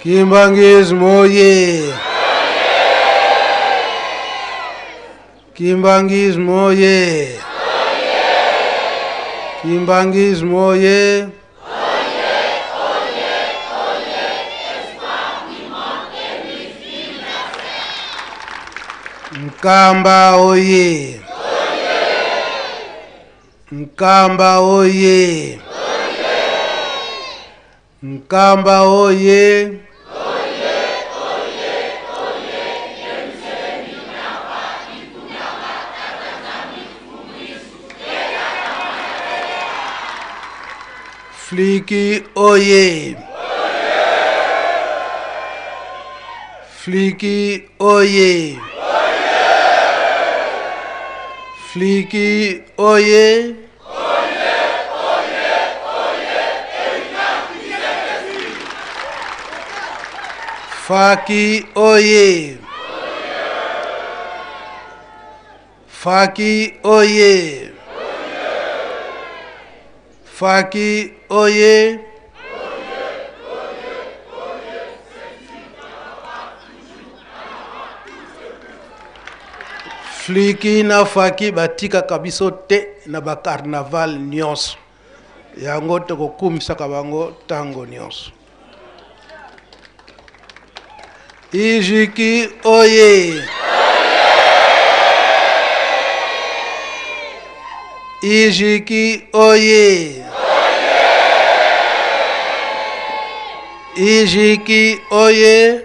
Kimbanguisme oye! Kimbanguisme oye! Kimbanguisme oye! Nkamba oye! Nkamba oye! Nkamba oye! Fliki oye! Fliki oye! Fliki oye! Faki oye! Faki oye! Faki oye! Fliki na Faki batikaka biso te na ba carnaval nyonso. Yango tokokumisaka bango tango nyonso. Ijiki oye! Ijiki oye! Ijiki oye!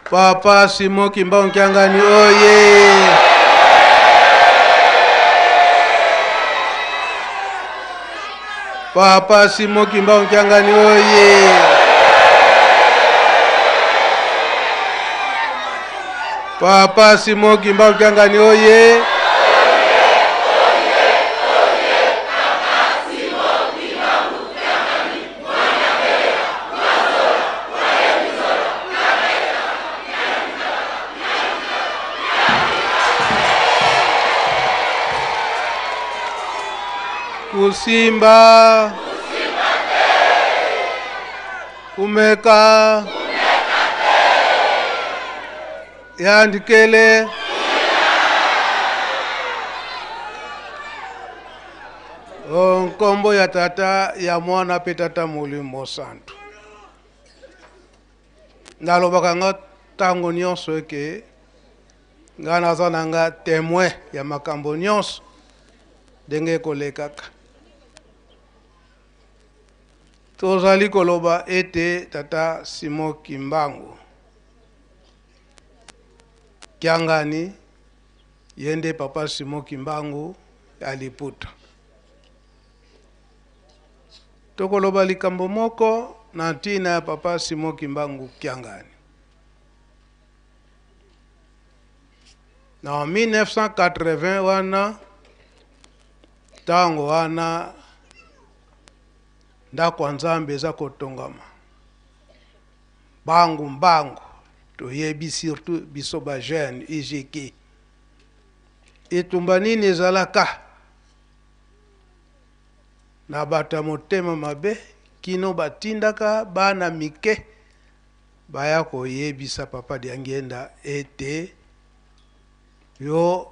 Papa Simon Kimbangu Kiangani oye! Papa Simon Kimbangu Kiangani oye! Papa Simon Kimbangu Kiangani oye! Kusimba, kumeka, yandikele, nkombo ya tata ya mwana mpe tata molimo santu. Nalobaka nga ntango nyonso eke nga naza na nga témoin ya makambo nyonso ndenge ekolekaka. Tozali koloba ete tata Simon Kimbangu Kiangani ye nde papa Simon Kimbangu ya liputa. Tokoloba likambo moko na ntina ya papa Simon Kimbangu Kiangani. Na 1980 wana, ntango wana ndako ya Nzambe eza kotongama mbangu mbangu, toyebi surtout biso ba jeune IGK etumba nini ezalaka na bato ya motema mabe kino batindaka bana mike baya koyebisa papa Diangienda ete yo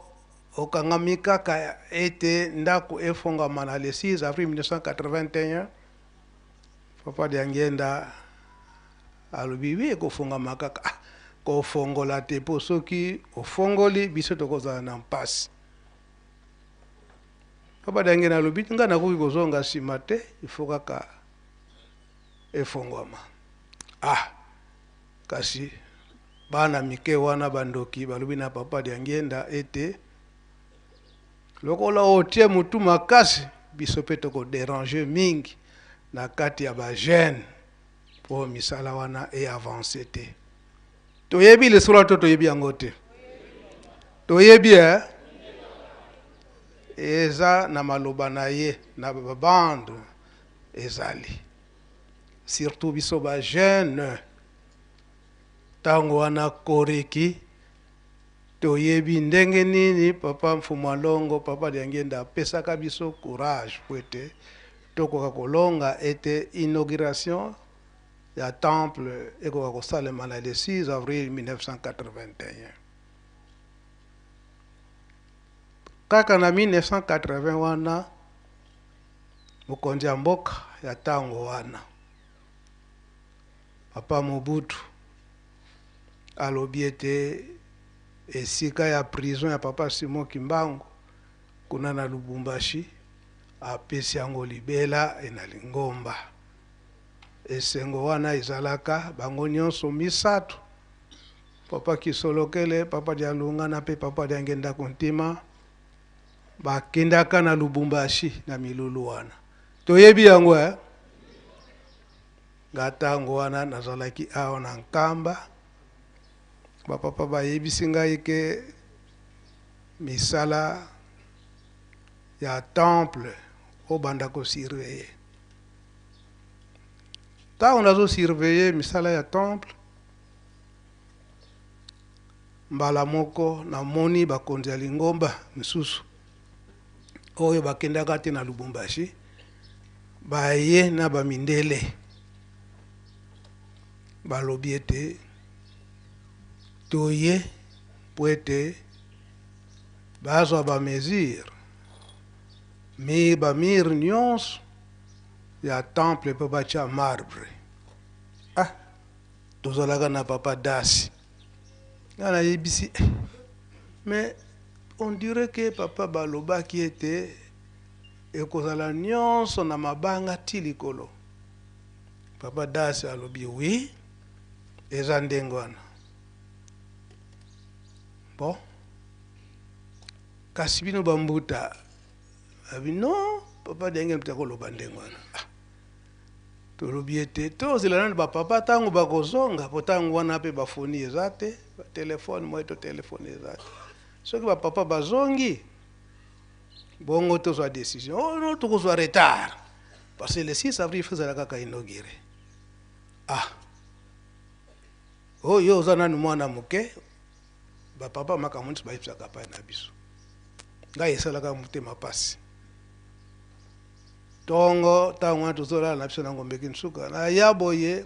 okangami kaka ete ndako efongama na le 6 avril 1981. Papa Diangienda alobi wi ekofongama kaka. Ah, kofongola te po soki ofongoli biso tokozala na mpasi. Papa Diangienda alobi nga nakoki kozonga nsima te, il faut kaka efongwama. Ah, kasi bana mike wana bandoki balobi na papa Diangienda ete lokola otie mutu makasi biso pe toko déranger mingi na kati ya ba jeune po misala wana e avancer te. Toyebi lisolo to toyebi yango te? Toyebi eh? Eza na maloba na ye na ba bande ezali surtout biso ba jeune tango wana koreki Toyebi ndenge nini Papa Mfumu Alongo, Papa Diangienda apesaka biso courage po ete tokoka kolonga ete inauguration ya temple ekoka kosalema na le 6 avril 1981. Kaka na 1980 wana, mokonzi ya mboka ya tango wana, Papa Mobutu, alobi ete esika ya prison ya Papa Simon Kimbangu kuna na Lubumbashi apesi yango libela na lingomba. Esengo wana ezalaka bango nyonso misato, Papa Kisolokele, Papa Dialungana mpe Papa Diangienda Kuntima, bakendaka na Lubumbashi na milulu wana. Toyebi yango eh? Nga tango wana nazalaki awa na Nkamba, ba papa bayebisi ngai ke misala ya temple obanda ko surveiller. Tango nazo surveiller misala ya temple, mbala moko namoni bakonzi ya lingomba misusu oyo bakendaka te na Lubumbashi baye na ba mindele, balobi ete toye po ete bazwa ba mesure mi ba mire nyonso ya temple po batia marbre. Ah, tozalaka na Papa Dasi, nga nayebisi, mais on dirait que papa balobaki ete ekozala nyonso na mabanga ti likolo. Papa Dasi alobi oui, eza ndenge wana. Bon, kasi bino bambuta abi non, papa ndenge mpe akoloba ndenge wana. Ah, tolobi ete tozela nanu bapapa ntango bakozonga, po ntango wana mpe bafoni eza te, batelefone moye to telefone eza te. Soki bapapa bazongi bongo tozwa décision. Oh non, tokozwa retard parce que le 6 avril faut ezala kaka inauguré. Ah, oyo yo oza nanu mwana moke, bapapa makambo nyonso bayebisaka pai na biso. Ngai esalaka motema pasi. Tongo ntango wana tozolala na biso na Ngombe Kinsuka, naya boye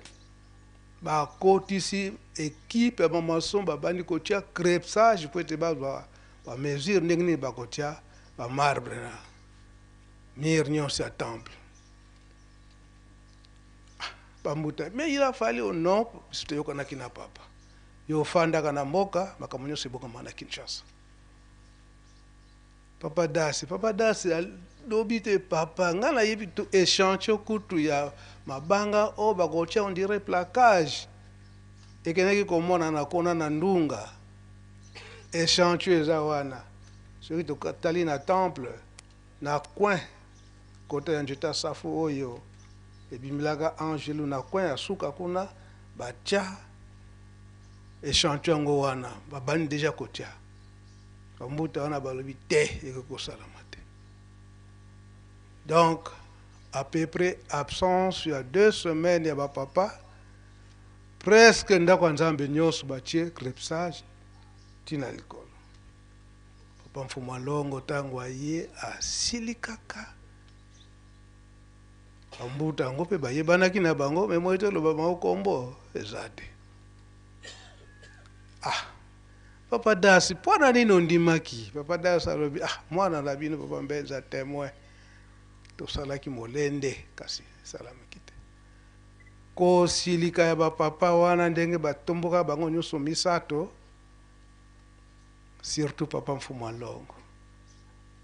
bakotisi ekipe ya bamaçon, babandi kotia crépissage po ete bazwa bamesure ndenge nini bakotia bamarbre na mur nyonso ya temple. Bambuta, mais il a fallu non, biso toyokanaki na papa, yo ofandaka na mboka, makambo nyonso ebokama na Kinshasa. Papa Dasi, Papa Dasi alobi te, papa ngai nayebi to échantillon kutu ya mabanga oyo bakotia, on dirait placage ekendaki komonana kuna na Ndunga. Échantillon eza wana, soki totali na temple na coin kota ya nzete ya safu oyo ebimelaka angelu, na coin ya suka kuna batia échantillon yango wana, babandi deja kotia. Bambuta wana balobi te, ekoki kosalama te. Donc à peu près absence ya 2 semaines ya bapapa, presque ndako ya Nzambe nyonso batie crépissage ntina likolo. Papa Mfumu Alongo ntango aye asili kaka, bambuta yango mpe bayebanaki na bango, me moi toloba bango kombo eza te. Ah, Papa Dasi, mpo na nini ondimaki? Papa Dasi alobi, ah, mwana na bino papa Mbenza témoin, tosalaki molende kasi esalamaki te. Kosilika ya bapapa wana ndenge batomboka bango nyonso misato, surtout Papa Mfumu Alongo,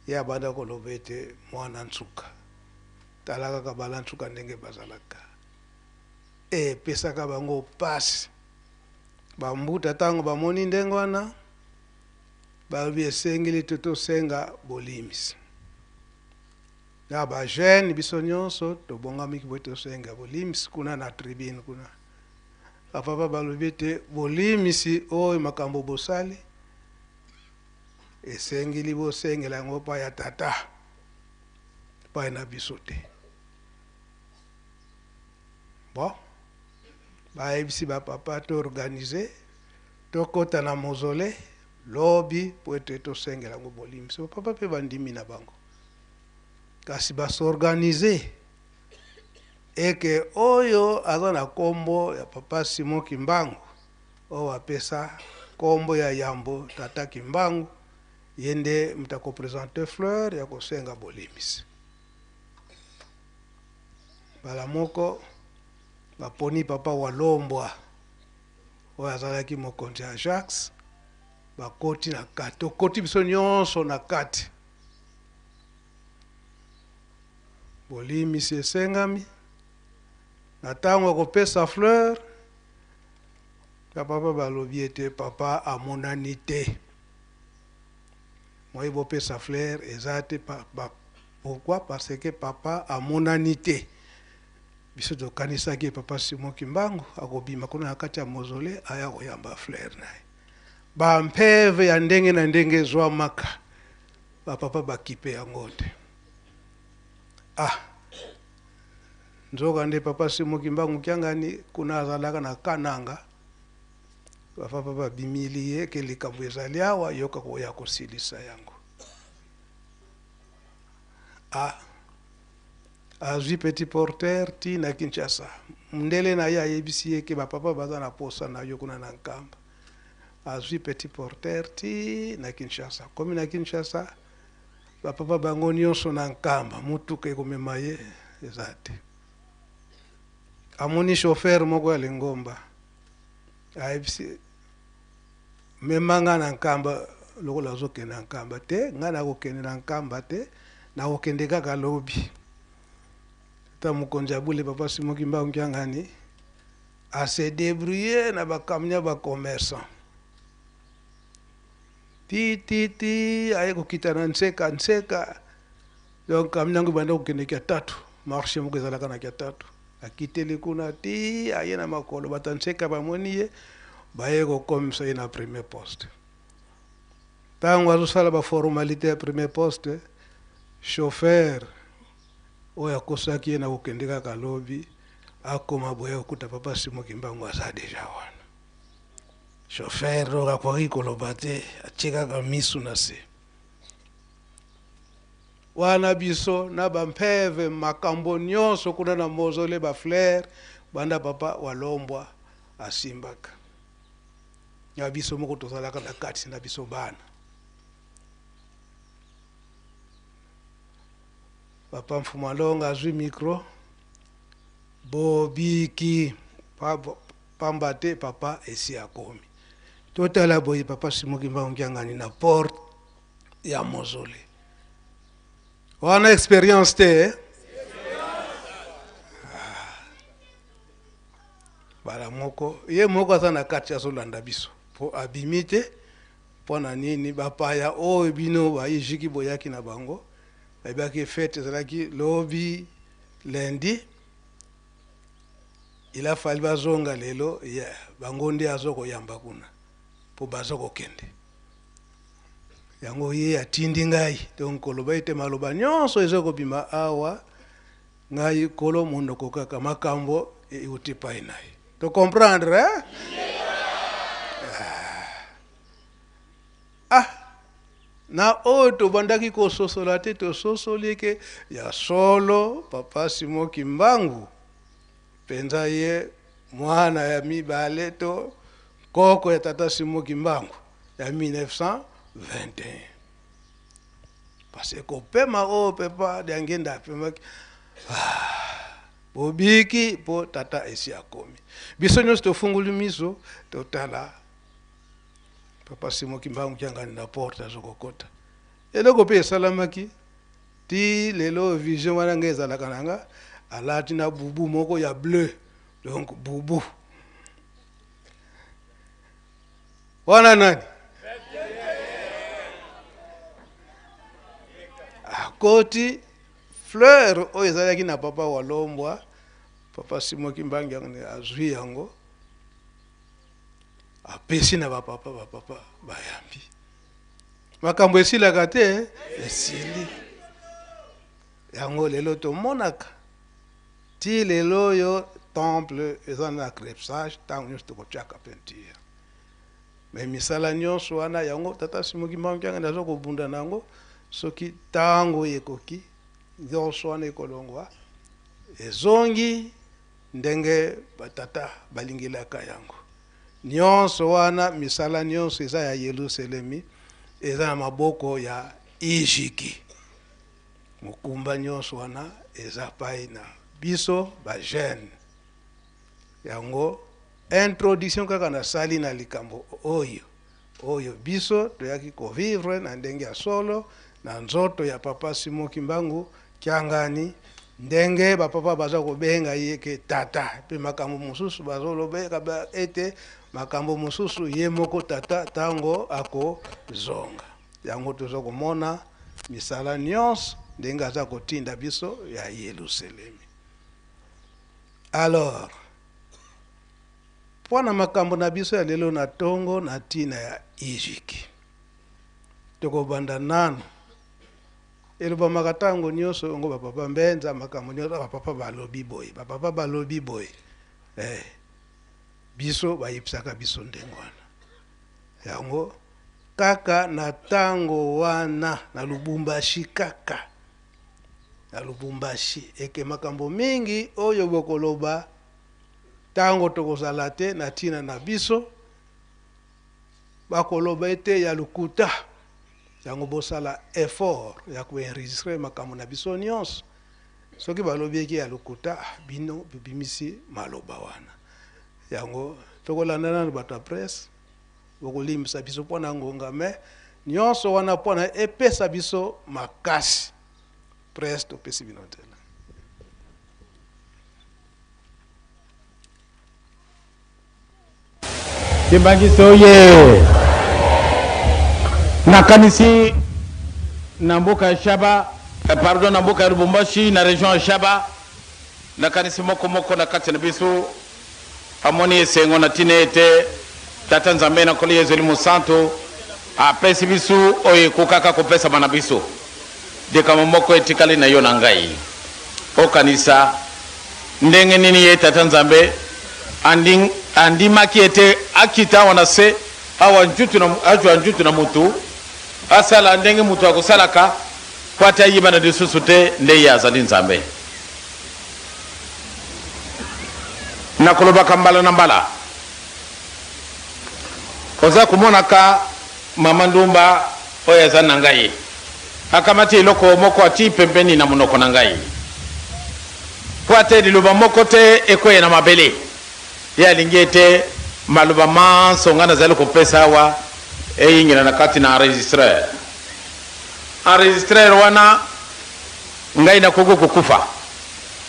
ye abanda koloba ete mwana nsuka, tala kaka bala nsuka ndenge bazalaka, epesaka bango pasi. Bambuta ntango bamoni ndenge wana, balobi esengeli te tosenga bolimbisi na bajeune. Biso nyonso tobongamiki boye tosenga bolimbisi kuna na tribune kuna. Bapapa balobi ete bolimbisi oyo makambo bosali, esengeli bosengela yango pa ya tata, pai na biso te. Bon, bayebisi bapapa toorganiser, tokɔta na mausolée. lobi mpo ete tosengela yango bolimbisi. Bapapa mpe bandimi na bango, kasi basorganize eke oyo aza na kombo ya Papa Simon Kimbangu, oyo apesa kombo ya yambo Tata Kimbangu, ye nde moto akopresente fleur ya kosenga bolimbisi. Mbala moko baponi Papa Walombwa oyo azalaki mokonzi ya Jacques, bakoti na kati, tokoti biso nyonso na kati, bolimbisi esengami. Na ntango ya kopesa fleur, bapapa balobi ete papa amonani te, moye bopesa fleur eza te. Pourquoi? Parce que papa amonani te. Biso tokanisaki Papa Simon Kimbangu akobima kuna na kati ya mausolée aya koyamba fleur na ye. Bampeve ya ndenge na ndenge ezwamaka, bapapa bakipe yango te. Ah, nzoka nde Papa Simon Kimbangu Kiangani kuna azalaka na Kananga, bapapa babimili ye ke likambo ezali awa, yoka koya kosilisa yango. Ah, azwi petit porteur ti na Kinshasa. Mundele na ye ayebisi ye ke bapapa baza na posa na yo kuna na Nkamba. Azwi petit porteur ti na Kinshasa. Komi na Kinshasa, bapapa bango nyonso na Nkamba, mutuka ekomema ye eza te. Amoni chauffeur moko ya lingomba, ayebisi mema nga na Nkamba. Lokola azokende na Nkamba te, ngai nakokende na Nkamba te, nakokende kaka lobi. Ta mokonzi ya bule Papa Simon Kimbangu Kiangani ase débrouiller na bacamion ya bacommerçant ti ti ti aye kokita na Nseka. Nseka, donc camion yango ebanda kokende kia tatu, marché moko ezalaka na kia tatu. Akiteli kuna ti aye na makolo, bato ya Nseka bamoni ye, baye kokomisa ye na premier poste. Ntango azosala baformalité ya premier poste, chauffeur oyo akosaki ye na kokende kaka lobi akoma boye, kokuta Papa Simon Kimbangu aza deja wana. Chauffeur oyo akoki koloba te, atie kaka misu na se wana. Biso na bampeve, makambo nyonso kuna na mausolée, bafleur banda Papa Walombwa asimbaka ya biso moko, tozalaka na kati na biso bana. Papa Mfuma Longa azwi micro: "Bobiki, pamba te papa esi akomi." Totala boye, Papa Simon Kimbangu Kiangani na porte ya mausolée wana. Expérience te, eh? Bala moko ye moko aza na kati, azolanda biso mpo abimi te. Mpo na nini? Bapaya oyo bino bayijiki boyaki na bango, bayebaki fête ezalaki lobi lundi, il a fallu bazonga lelo. Yeah, bango nde aza koyamba kuna mpo baza kokende. Yango ye atindi ngai donc koloba ete maloba nyonso eza kobima awa, ngai kolo monoko kaka, makambo euti pai na ye. To comprendre, eh? Ah, na oyo tobandaki kososola te, tososoli ke ya solo Papa Simon Kimbangu mpenza ye mwana ya mibale to koko ya Tata Simon Kimbangu ya 1921, parce que kopema oyo Papa Diangenda apemaki, ah, bobiki mpo tata esi akomi. Biso nyonso tofungoli miso, totala Papa Simon Kimbangu Kiangani na porte azokokota. Eloko mpe esalamaki ti lelo, vision wana ngai ezalaka na nga, alati na bubu moko ya bleu. Donc bubu wana nani akoti, fleur oyo ezalaki na Papa Walombwa, Papa Simon Kimbangu yango azwi yango, apesi na bapapa. Bapapa bayambi. Makambo esilaka te, esili yango. Lelo tomonaka ti lelo oyo temple eza na crépissage, ntango nyonso tokotiaka peinture. Mais misala nyonso wana yango tata Simon Kimbangu Kiangani aza kobunda na yango, soki tango ekoki nyonso wana ekolongwa, ezongi ndenge batata balingelaka yango. Nyonso wana misala nyonso eza ya Yelusalemi, eza na maboko ya Ijiki. Mokumba nyonso wana eza pai na biso ba jeune. Yango introduction kaka nasali na likambo oyo, oyo biso toyaki ko vivre na ndenge ya solo na nzoto ya papa Simon Kimbangu Kiangani, ndenge ba papa baza kobenga ye ke tata, pe makambo mosusu bazolobeka ete makambo mosusu ye moko tata tango akozonga. Yango toza komona misala nyonso ndenge aza kotinda biso ya Yelusalemi. Alors, mpo na makambo na biso ya lelo na tongo na ntina ya Ijiki, tokobanda nanu elobamaka ntango nyonso yango bapapa mbenza makambo nyonso bapapa balobi boye, bapapa balobi boye. Biso bayebisaka biso ndenge wana. Yango kaka na ntango wana na Lubumbashi, kaka na Lubumbashi eke makambo mingi oyo bokoloba ntango tokozala te na ntina na biso, bakoloba ete ya lokuta. Yango bosala effort ya koenregistre makambo na biso nyonso. Soki balobi eke ya lokuta, bino bobimisi maloba wana. Yango tokolanda nanu bato ya presse, bokolimbisa biso mpo na ngonga, mais nyonso wana mpo na epesa biso makasi. Presse topesi bino nzela. Kimbanguiste oye! Nakanisi na mboka ya Shaba, pardon, na mboka ya Lubumbashi, na region ya Shaba, nakanisi moko moko na kati na biso amoni esengo na tina ete Tata Nzambe na Nkolo Yezu Elimo Santu apesi biso oyo ekokaka kopesama na biso. Likambo moko etikali na yo na ngai, okanisa ndenge nini ye Tata Nzambe andimaki ete akita awa na se, awa njutu na, azwa njutu na mutu, asala ndenge mutu akosalaka, mpo ate ayebana lisusu te nde ye azali Nzambe. Nakolobaka mbala na mbala, oza komonaka mama ndumba oyo aza na ngai, akamati eloko moko atii pembeni na monoko na ngai, mpo ate liloba moko te ekweya na mabele. Ye alingi ete maloba manso ngai nazali kopesa awa eyingela na kati na enregistreur. Enregistreur wana ngai nakoki kokufa,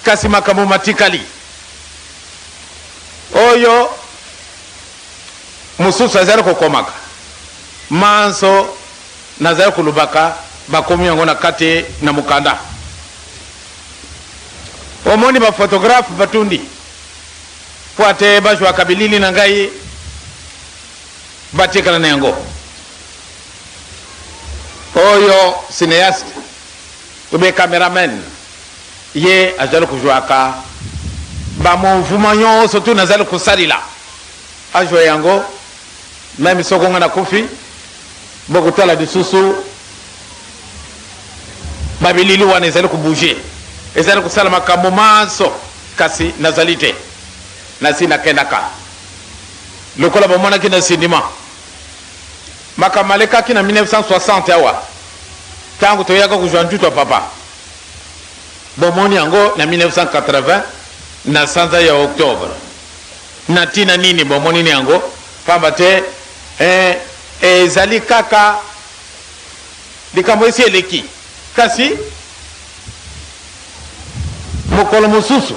kasi makambo matikali oyo mosusu azali kokomaka manso nazali kolobaka, bakomi yango na kati na mokanda. Omoni ba photographe batundi po ate bazwaka bilili na ngai batikala na yango. Oyo cineaste ou bien cameraman ye azali kozwaka ba mouvement nyonso tu nazali kosalila, azwa yango. Meme soko nga nakufi, bokotala lisusu ba bilili wana ezali kobouger, ezali kosala makambo manso, kasi nazali te, nasi nakendaka lokola bomonaki na sinima. Makambo malekaki na 1960 awa ntango toyaka kozwa njuto ya papa, bomoni yango na 1980 na sanza ya octobre. Na ntina nini bomoni yango? Pamba te ezali kaka likambo esi eleki. Kasi mokolo mosusu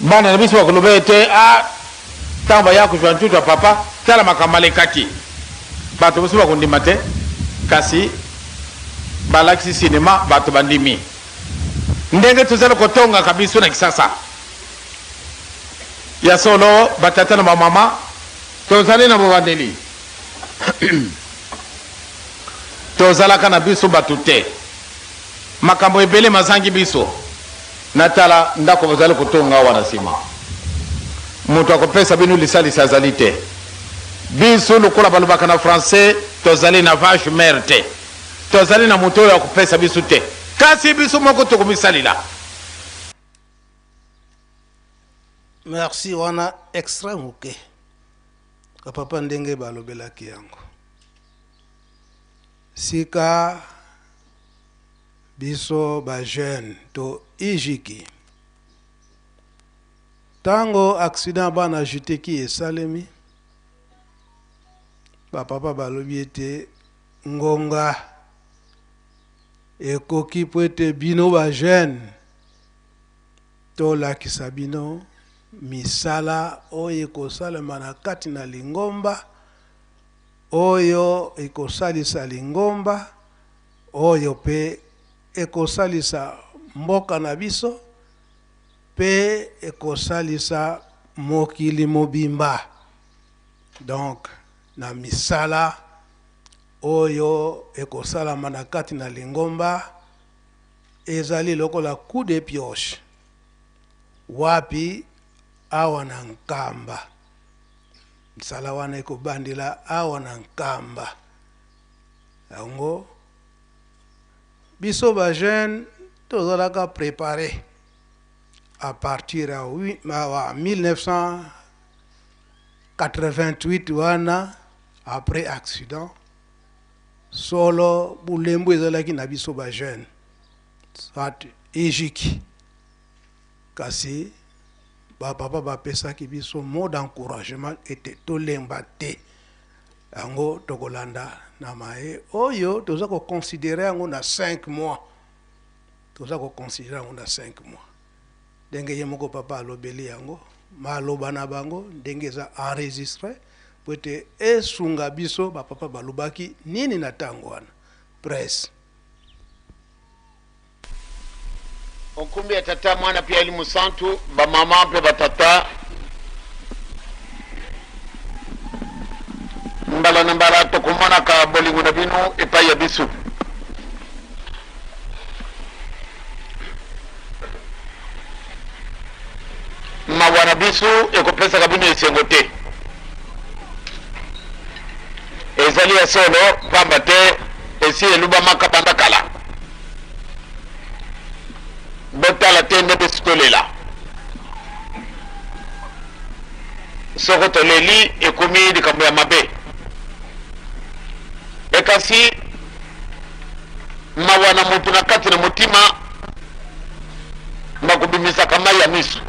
bana na biso bakoloba ete, ah, ntango baya kozwa ntutu ya papa, tala makambo alekaki. Bato mosusu bakondima te, kasi balakisi sinema, bato bandimi ndenge tozali kotongaka biso na Kisasa. Ya solo, batata na bamama, tozali na bobandeli. Tozalaka na biso bato te. Makambo ebele mazangi biso. Natala ndako bozali kotonga awa na nsima, moto akopesa bino lisalisi azali te. Biso lokola balobaka na français, tozali na vache mère te, tozali na moto oyo akopesa biso te, kasi biso moko tokomisalela. Merci, wana extrait moke ka papa ndenge balobelaki yango. Sika biso ba jeune to ijiki tango accident bana juteki esalemi, ba papa balobi ete ngonga ekoki po ete bino ba jeune tolakisa bino misala oyo ekosalema na kati na lingomba, oyo ekosalisa lingomba, oyo pe ekosalisa mboka na biso, pe ekosalisa mokili mobimba. Donc na misala oyo ekosalama na kati na lingomba ezali lokola coup de pioche wapi awa na Nkamba. Misala wana ekobandela awa na Nkamba. Yango biso ba jeune tozalaka préparé à partir ya 1988 wana après accident solo bulembu ezalaki na biso ba jeune soit ejiki, kasi ba papa bapesaki biso mot d'encouragement ete tolemba te. Yango tokolanda na maye oyo toza koconsidere yango na 5 mois, toza koconsidere yango na 5 mois ndenge ye moko papa alobeli yango, maloba na bango ndenge eza enregistré po ete esunga biso. Ba papa balobaki nini na ntango wana? Presse. Okumbi ya Tata, Mwana mpe Elimo Santu, bamama mpe batata, mbala na mbala tokomonaka bolingo na bino epai ya biso. Mawa na biso ekopesaka bino esengo te. Ezali ya solo, pamba te esi elubamaka banda kala. Botala te nde biso tolela. Soko toleli ekomi likambo ya mabe. Ekasi mawa na moto na kati na motima makobimisaka mai ya miso.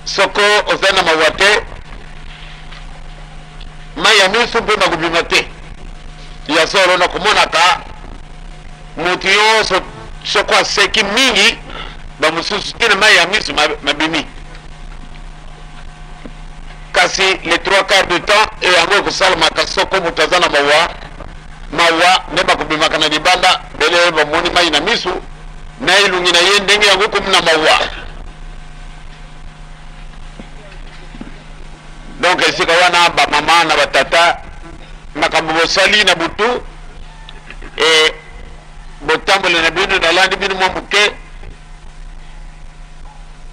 Soko ozali na mawa te, mai ya miso mpe makobima te. Ya solo, nakomonaka moto nyonso soko aseki mingi, bamosusu ntina mai ya miso mabimi. Kasi les trois quarts du temps e yango ekosalamaka soko moto aza na mawa, mawa nde bakobimaka na libanda, bele bamoni mai na miso na elongi na ye ndenge yango ekomi na mawa. Donc esika wana bamama na batata, makambo bosali na butu e botamboli na bino, nalandi bino mwa moke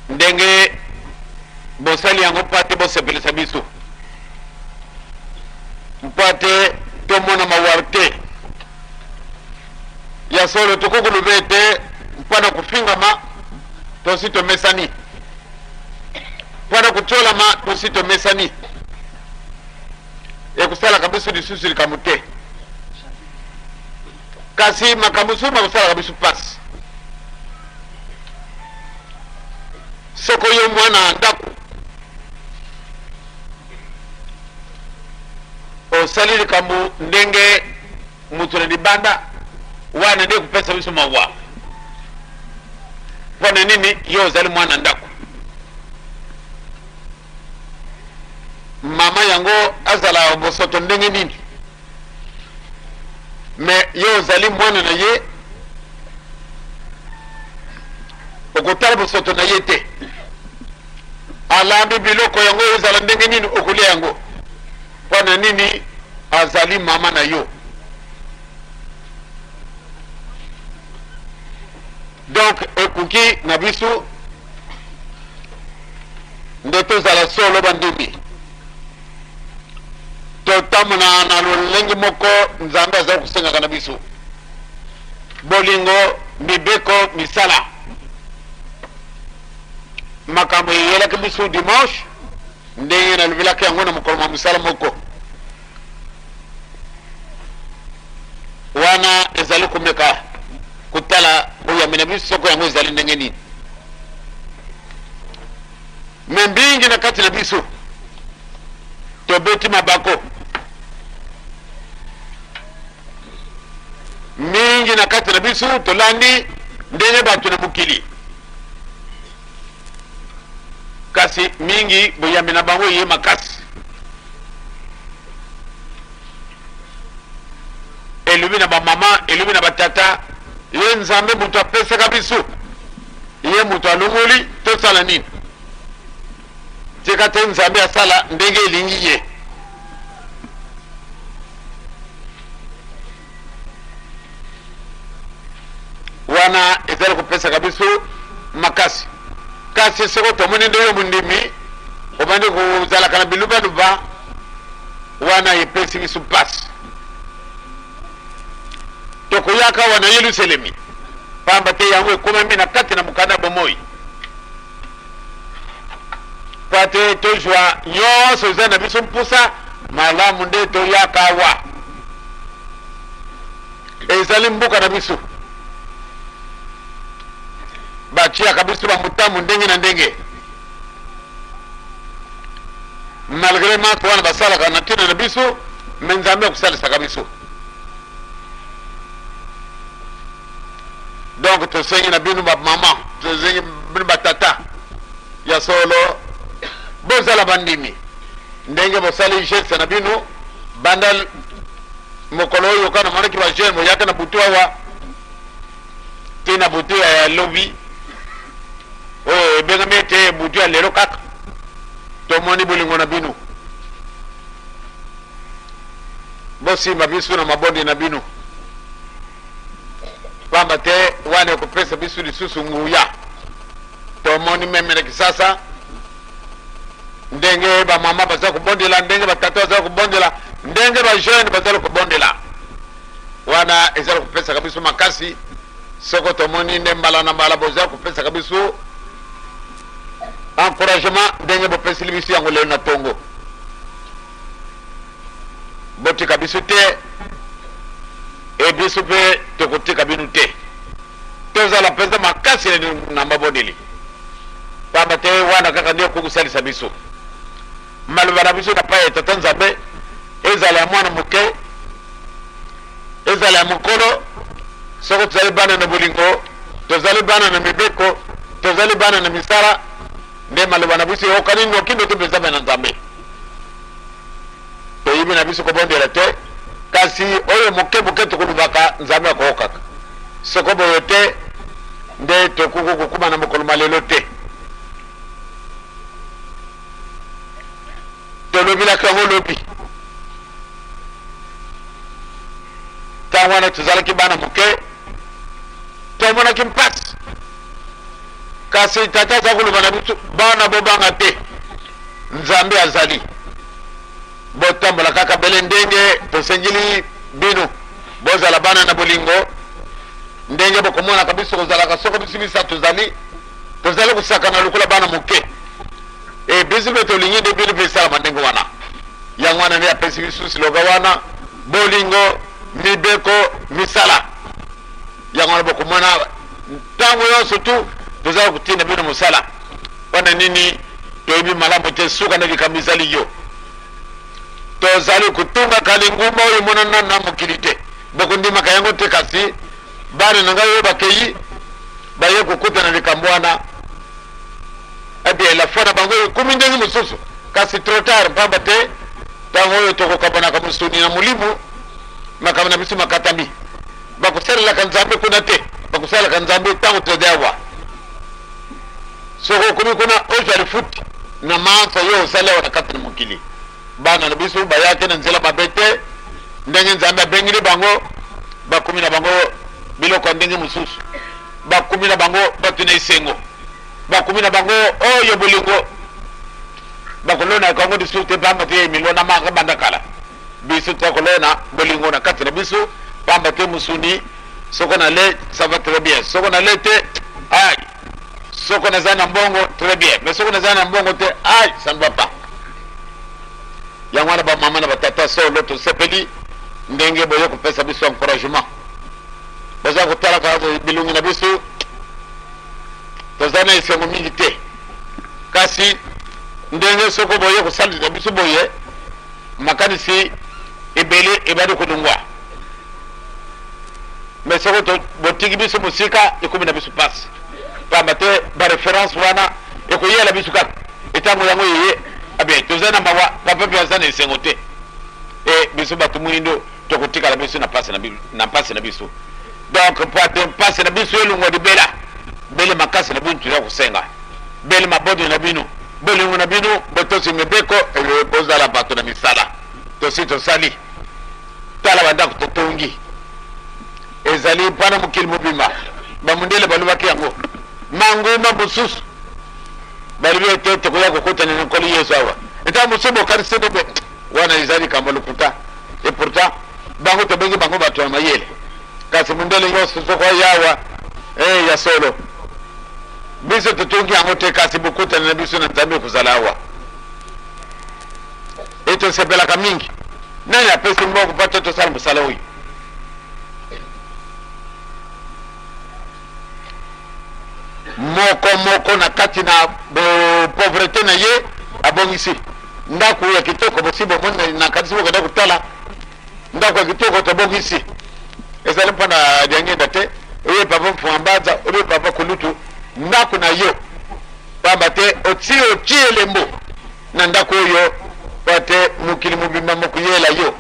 ndenge bosali yango mpo ate bosepelisa biso, mpo ate tomona mawa te. Ya solo, tokoki koloba ete mpo na kofingama tosi tomesani, mpo na kotyolama tosi tomesani, ekosalaka biso lisusu likambo te. Kasi makambo mosusu makosalaka biso mpasi. Soko yo mwana ya ndako osali likambo ndenge moto na libanda, wana nde ekopesa biso mawa. Mpo na nini? Yo ozali mwana ndako, mama yango azala bosoto ndenge nini, me yo ozali mwana na ye, okotala bosoto na ye te. Alambi biloko yango ezala ndenge nini, okolia yango. Mpo na nini? Azali mama na yo. Donc ekoki na biso. Nde tozala solo bandimi, totambola na lolenge moko Nzambe azali kosengaka na biso, bolingo, mibeko, misala. Makambo eyelaki biso dimanche, ndenge nalobelaki yango na mokolo mwa mosala moko wana, ezali komeka kotala boyambi na biso soko yango ezali ndenge nini. Me mingi na kati na biso tobeti mabako, mingi na kati na biso tolandi ndenge bato na mokili, kasi mingi boyambi na bango eye makasi. Elobi na bamama, elobi na batata, ye Nzambe moto apesaka biso, ye moto alongoli, tosala nini? Tika te Nzambe asala ndenge elingi ye. Wana ezali kopesaka biso makasi. Kasi soko tomoni nde yo mondimi obandi kozalaka na bilubaluba, wana epesi biso mpasi. Tokoyaka awa na Yelusalemi, pamba te yango ekomami na kati na mokanda ya bomoi, mpo te tozwa nyonso eza na biso mposa. Malamu nde toyaka awa, ezali mboka na biso, batiaka biso bamotambo ndenge na ndenge. Malgré manque wana basalaka na ntina na biso, me Nzambe akosalisaka biso. Donc tosengi na bino bamama, tosengi bino batata ya solo, bozala bandimi ndenge bosali geste na bino banda mokolo oyo. Ka namonaki bajeune boyaka na butu awa te, na butu ya lobi oyo ebengami ete butu ya lelo kaka, tomoni bolingo na bino. Bosimba biso na mabondi na bino, pamba te wana ekopesa biso lisusu nguya. Tomoni meme na Kisasa ndenge bamama baza kobondela, ndenge batata baza kobondela, ndenge bajeune bazali kobondela, wana ezali kopesaka biso makasi. Soko tomoni nde mbala na mbala boza kopesaka biso encouragement ndenge bopesili biso yango lelo na tongo, botika biso te, e biso mpe tokotika bino te. Tozala mpenza makasi na mabondeli, pamba te wana kaka nde okoki kosalisa biso. Maloba na biso na pai ya Tata Nzambe, ezala ya mwana moke, ezala ya mokolo, soko tozali bana na bolingo, tozali bana na mibeko, tozali bana na misala, nde maloba na biso eyokani noki noki mpenza na Nzambe. Toyebi na biso kobondela te, kasi oyo moke moke tokolobaka, Nzambe akoyokaka. Soko boye te, nde tokoki kokuma na mokolo ma lelo te. Tolobelaka yango lobi, ntango wana tozalaki bana moke, tomonaki mpasi, kasi tata aza koloba na biso: bana, bobanga te, Nzambe azali, botambola kaka bele ndenge tosengeli bino, bozala bana na bolingo ndenge bokomonaka biso kozalaka. Soko biso misato tozali, tozali kosakana lokola bana moke, e biso mpe tolingi nde bino mpe esalama ndenge wana. Yango wana nde apesi biso siloga wana: bolingo, mibeko, misala. Yango wana bokomona ntango nyonso tu tozala kotinda bino mosala wana. Nini toyebi malamu te suka na likambo ezali yo, tozali kotungaka lingumba oyo emonana na mokili te, bokondimaka yango te. Kasi bana na ngai oyo bakei baye kokutana likambo wana, ebie la foi na bango ekomi ndenge mosusu, kasi trop tard, mpamba te ntango oyo tokokabanaka mosuni na molimo, makambo na biso makatami. Bakosalelaka Nzambe kuna te, bakosalelaka Nzambe ntango tozali awa. Soki okomi kuna, ozwa lifuti na manso yo osali awa na kati na mokili. Bana na biso bayaki na nzela mabe te, ndenge Nzambe abengeli bango, bakomi na bango biloko ya ndenge mosusu, bakomi na bango bato na esengo, bakomi na bango oyo bolingo. Bakolonaka yango lisusu te, pamba te milonamaka banda kala. Biso tokolona bolingo na kati na biso, pamba te mosuni, soko nale, ça va très bien, soko nale te, ai, soko naza na mbongo, très bien, mais soko naza na mbongo te, ai, ça ne va pas. Yango wana bamama na batata, solo tosepeli ndenge boye kopesa biso encouragement. Boza kotalaka bilongi na biso, toza na esengo mingi te, kasi ndenge soko boye kosalisa biso boye, makanisi ebele ebandi kolongwa. Mais soko botiki biso mosika, ekomi na biso mpasi, pamba te baréférence wana ekoyela biso kaka etango yango yeye. Abe toza na mawa, papa mpe aza na esengo te. E biso bato mwindo tokotikala biso na mpasi na mpasi na biso. Donc mpo ate mpasi na biso elongwa libela, bele makasi na bino toza kosenga, bele mabodi na bino, bolingo na bino, botosi mibeko, bozala bato na misala. Tosi tosali, tala bandako totongi, ezali mpana mokili mobimba. Bamundele balobaki yango, manguma mosusu balobi ete tokoya kokutana na Nkolo Yesu awa. Ntango mosusu bokanisi te wana eza likambo lokuta, et pourtant bango tobengi bango bato ya mayele. Kasi mondele nyonso soko aya awa, ya solo biso totongi yango te, kasi bokutana na biso na Nzambe ekozala awa. E tosepelaka mingi. Nani apesi mbongo mpo te tosala mosala oyo? Moko moko na kati na pauvreté na ye abongisi ndako ya kitoko. Bosi bomoni, na kanisi bokenda kotala ndako ya kitoko tobongisi. Ezali mpona Diangenda te, oye papa Mfumambanza, oye papa Kulutu, ndako na yo, pamba te oti oti elembo na ndako oyo, po te mokili mobimba mokoyela yo.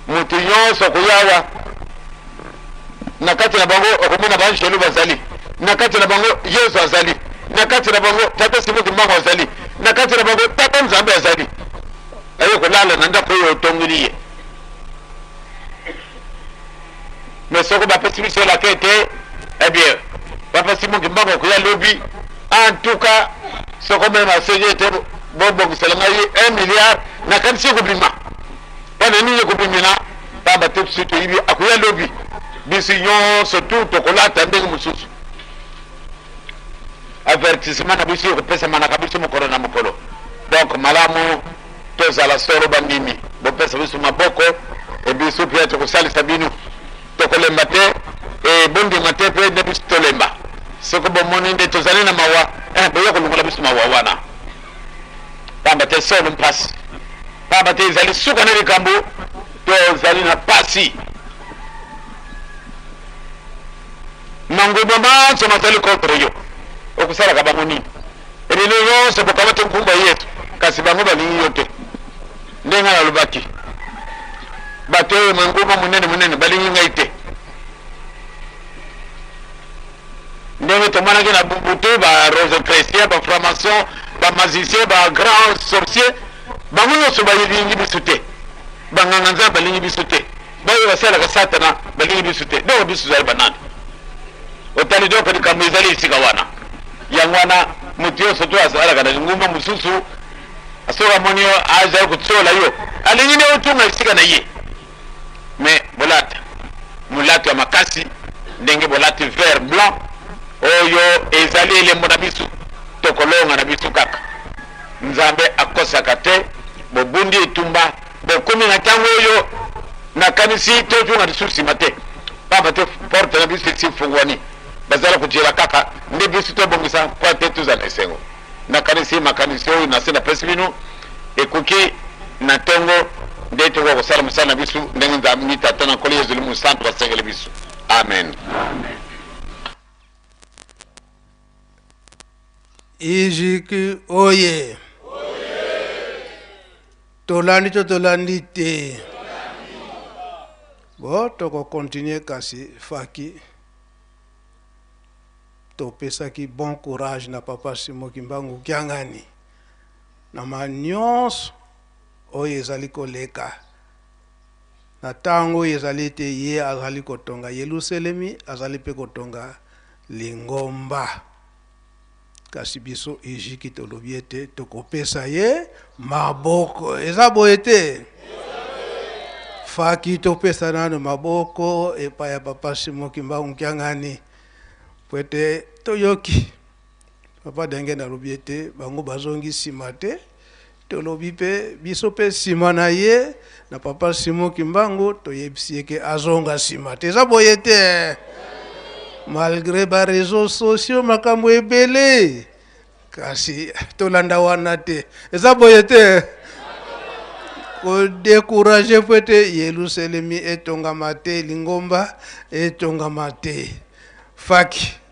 Moto nyonso akoya awa, na kati na bango okomona baangelu bazali na kati na bango, Yesu azali na kati na bango, tata Simo Kimbangu azali na kati na bango, tata Nzambe azali aye kolala na ndako oyo otongeli ye. Mais soko bapesi biso elaka ete, eh bien, papa Simo Kimbangu akoya lobi, en tout cas soko même asengi ete bobongisela ngai 1 milliard, nakanisi ekobima. Mpona nini ekobimela? Pamba te biso toyebi akoya lobi, biso nyonso tu tokolata ndenge mosusu. Avertissement na biso ekopesamanaka biso mokolo na mokolo. Donc malamu tozala solo bandimi, bopesa biso maboko, e biso mpe tokosalisa bino, tokolemba te, e bondima te mpe nde biso tolemba. Soki bomoni nde tozali na mawa, boya kolongola biso mawa wana, pamba te solo mpasi, pamba te ezali suka na likambo, tozali na pasi. Mangomba manso mazali contre yo, okosalaka bango nini? Ebino nyonso bokamati nkumba Yesu, kasi bango balingi yo te. Ndenge nalobaki, bato oyo mangomba monene monene balingi ngai te. Ndenge tomonaki na butu, ba rosicrucien, ba franc-maçon, ba magicien, ba grand sorcier, bango nyonso balingi biso te. Banganga Nzambe balingi biso te, baoyo basalaka Satana balingi biso te. Donc biso tozali banani? Otali, donc likambo ezali esika wana. Yango wana moto nyonso to azalaka na lingomba mosusu, soki amoni yo azali kotiola yo, alingi nde otunga esika na ye. Mais bolata molato ya makasi, ndenge bolati vert blanc oyo ezali elembo na biso, tokolonga na biso kaka. Nzambe akosaka te. Bobundi etumba, bokomi na ntango oyo, nakanisi tozonga lisusu nsima te, pamba te porte na biso esi efungwani, bazala kotiela kaka nde biso tobongisa mpo te tozala esengo. Nakanisi makanisi oyo nase napesi bino ekoki na ntongo nde tokoka kosala mosala na biso ndenge Nzambe Tata na Nkolo Yesu Mosantu basengeli biso. Amen. Ijiki oye! Tolandi to tolandi te? Bo tokokontinue, kasi faki topesaki bon courage na papa Simo Kimbangu Kiangani na ma nyonso oyo ezali koleka na ntango oyo ezali ete ye azali kotonga Yelusalemi, azali mpe kotonga lingomba. Kasi biso ejiki tolobi ete tokopesa ye maboko. Eza boye te? Faki topesa nano maboko epai ya papa Simon Kimbangu Kiangani, po ete toyoki papa Diangienda alobi ete bango bazongi nsima te. Tolobi mpe biso mpe nsima na ye na papa Simon Kimbangu, toyebisi ye ke azonga nsima te. Eza boye te? Malgré ba réseaux sociaux makambo ebele, kasi tolanda wana te. Eza boye te? Kodécourager po ete Yelusalemi etongama te, lingomba etongama te. Faki.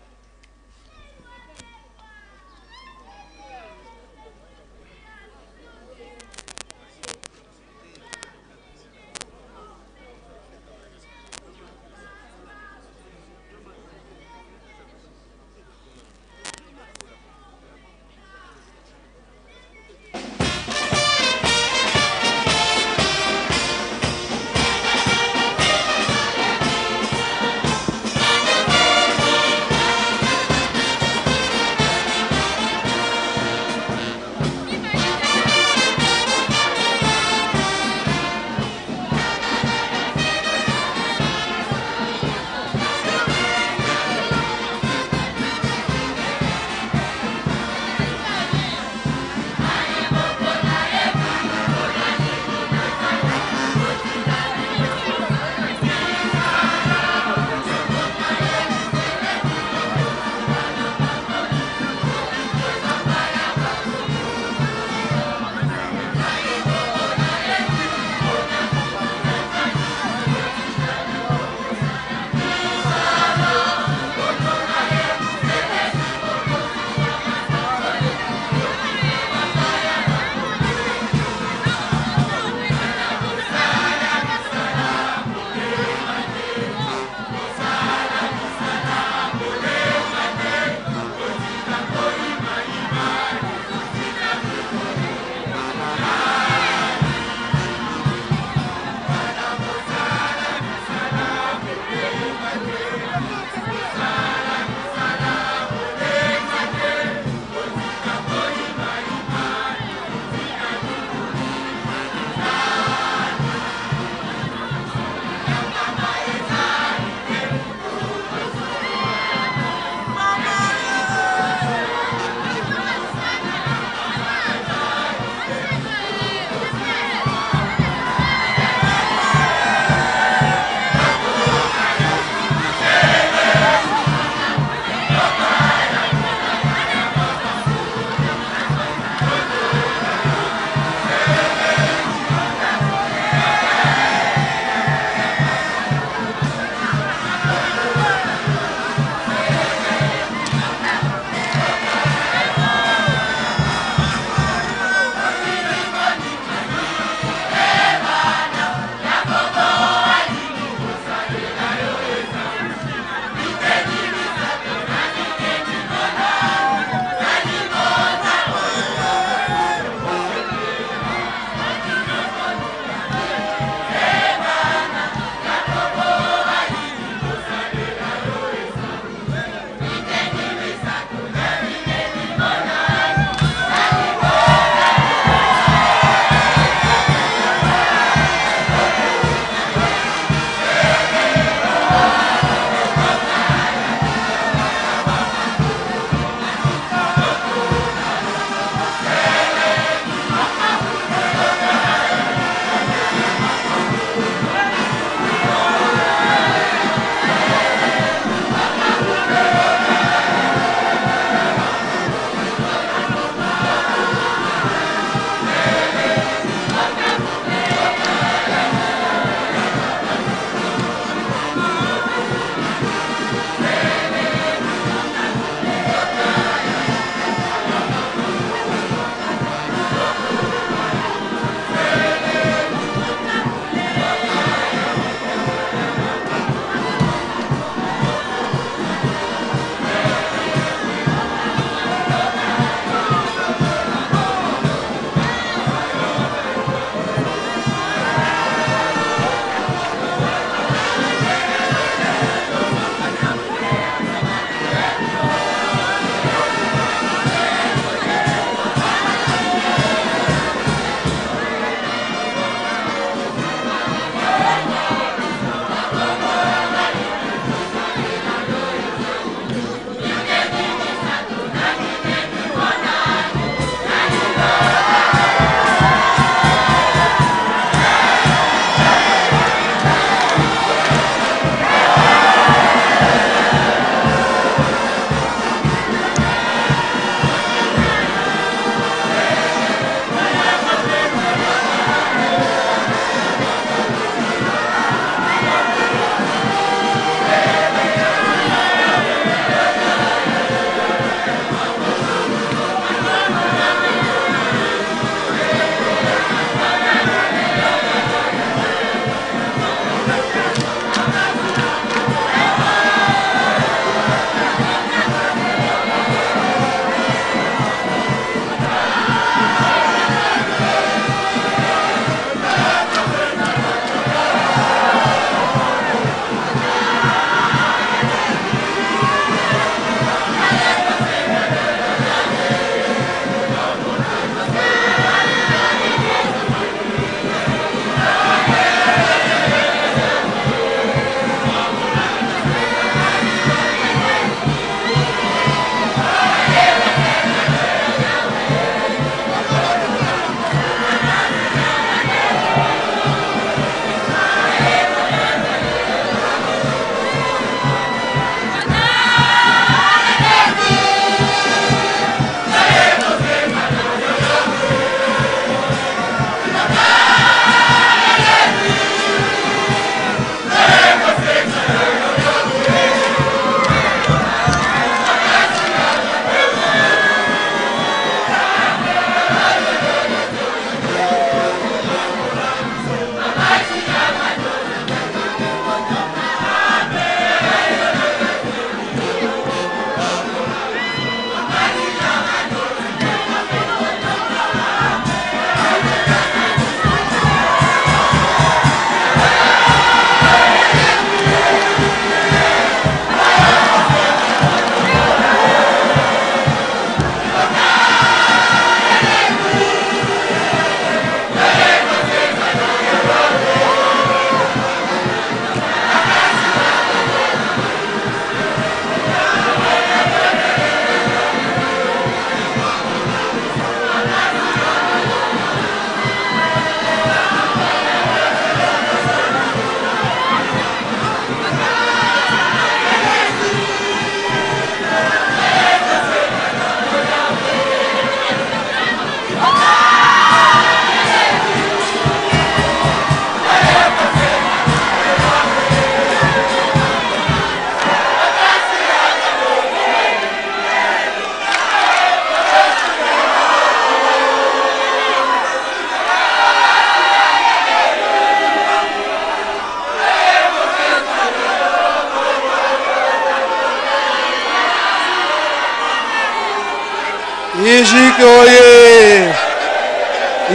Ijiki oye!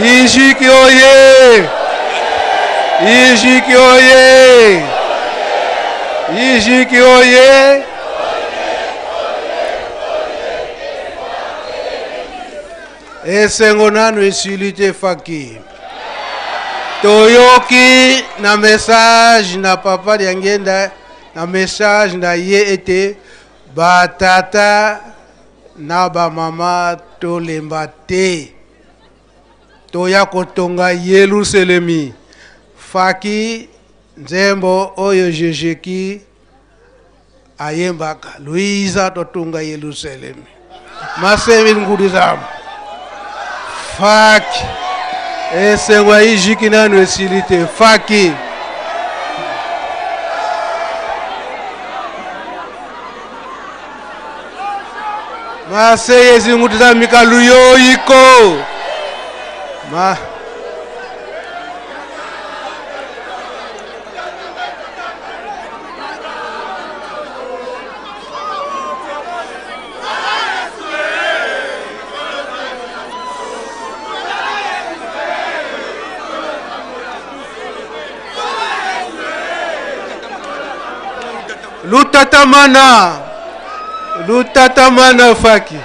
Ijiki oye! Ijiki oye! Ijiki oye! Esengo nanu esili te faki. Toyoki na message na papa Diangienda na message na ye ete ba tata na ba mama tolemba te toya kotonga Yeluselemi. Faki nzembo oyo Jejeki ayembaka Luiza totunga Yelusalemi masemi ngudizam faki esengo ya ijiki nanu esili te faki maseye ezingudiza mikaluyoyiko ma lutatamana lutatamana faki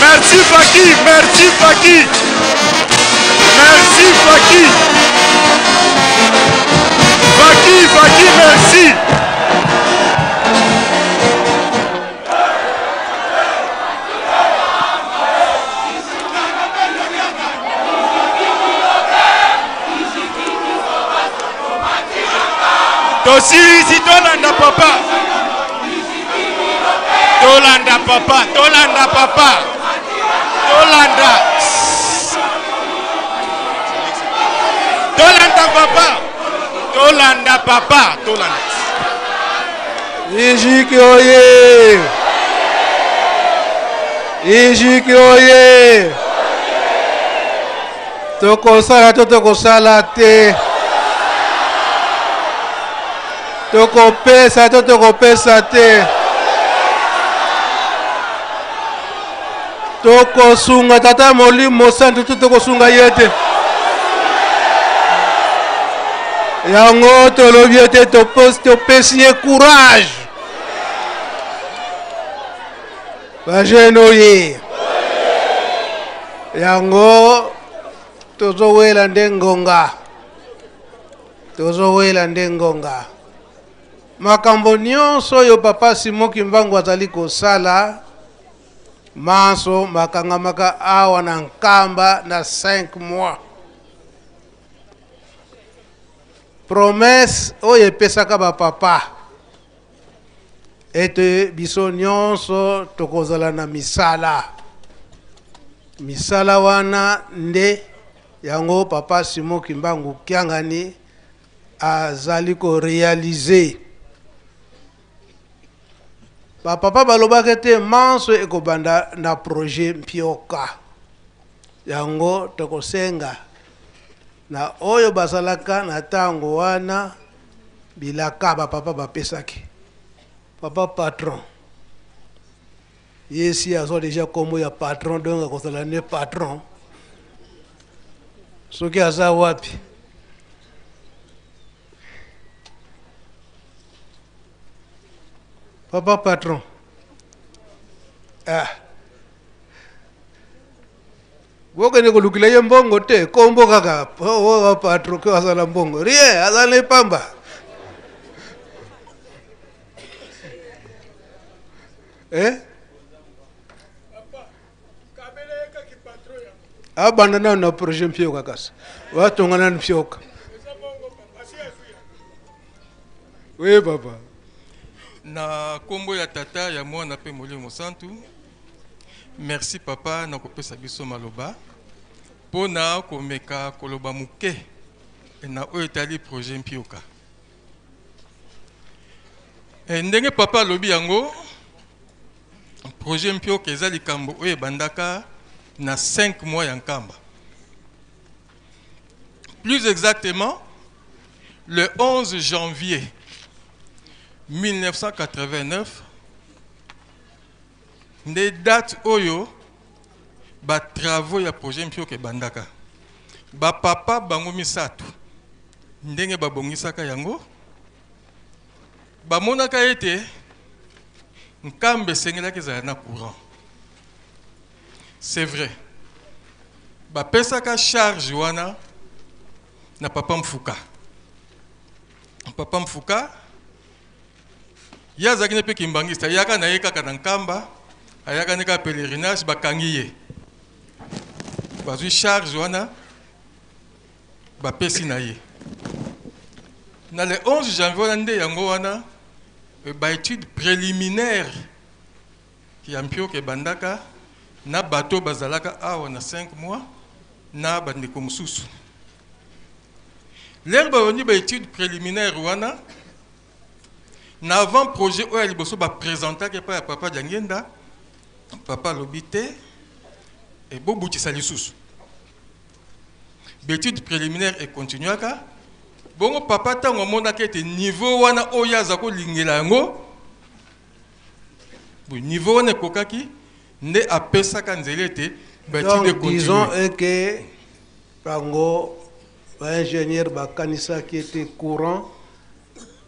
Merci Faki, merci Faki. Merci Faki. Faki, Faki, merci. Tosilisi tolanda papa. Tolanda papa, tolanda papa. Tolanda. Tolanda papa. Tolanda papa, tolanda. Ijiki oye! Ijiki oye! Tokosala to tokosala te. Tokopesa to tokopesa te. Tokosunga Tata Molimo Santu to tokosunga ye te. Yango tolobi ete topesi ye courage. Ba jeune oye. Yango tozowela nde ngonga. Tozowela nde ngonga. Makambo nyonso oyo Papa Simon Kimbangu azali kosala, manso makangamaka awa na Nkamba na 5 mois. Promesse oyo epesaka ba papa ete biso nyonso tokozala na misala. Misala wana nde yango Papa Simon Kimbangu Kiangani azali ko realiser. Ba papa balobaka ete manso ekobanda na projet Mpioka. Yango tokosenga na oyo bazalaka na tango wana bilaka ba papa bapesaki. Papa patron ye si azwa deja kombo ya patron, donc akozala ne patron soki aza wapi. Papa patron, bokende kolukila ye mbongo te, kombo kaka oyo patron ke azala mbongo rien, azala ne pamba. Eh? Abanda nanu na projet Mpioka kasi batonga nanu Mpioka. Oui papa. Na kombo ya tata ya mwana pe molimo santu, merci papa na kopesa biso maloba pona komeka koloba moke na oyo etali projet Mpioka. Ndenge papa alobi yango, projet Mpioka eza likambo oyo ebandaka na 5 mois ya Nkamba. Plus exactement, le 11 janvier 1989, nde date oyo ba travaux ya projet Mpioka ebandaka. Ba papa bango misato ndenge babongisaka yango, bamonaka ete Nkamba esengelaki ezala na courant. C'est vrai, bapesaka charge wana na papa Mfuka. Papa Mfuka ye azalaki ne mpe kimbangiste, ayaka na ye kaka na Nkamba, ayaka ne kaka pèlerinage, bakangi ye, bazwi charge wana bapesi na ye na le 11 janvier wana. Nde yango wana ba étude préliminaire ya Mpioka ebandaka na bato bazalaka awa na 5 mois na bandeko mosusu. L'heure babandi ba étude préliminaire wana na avant projet oyo ya liboso baprésentaki epai ya papa Diangenda, papa alobi te, ebobutisa lisusu baétude préliminaire ekontinuaka bongo. Papa ntango amonaki ete niveau wana oyo aza kolingela yango, niveau wana ekokaki, nde apesaka nzela ete baétude Donc disons eke bango baingénieur bakanisaki ete courant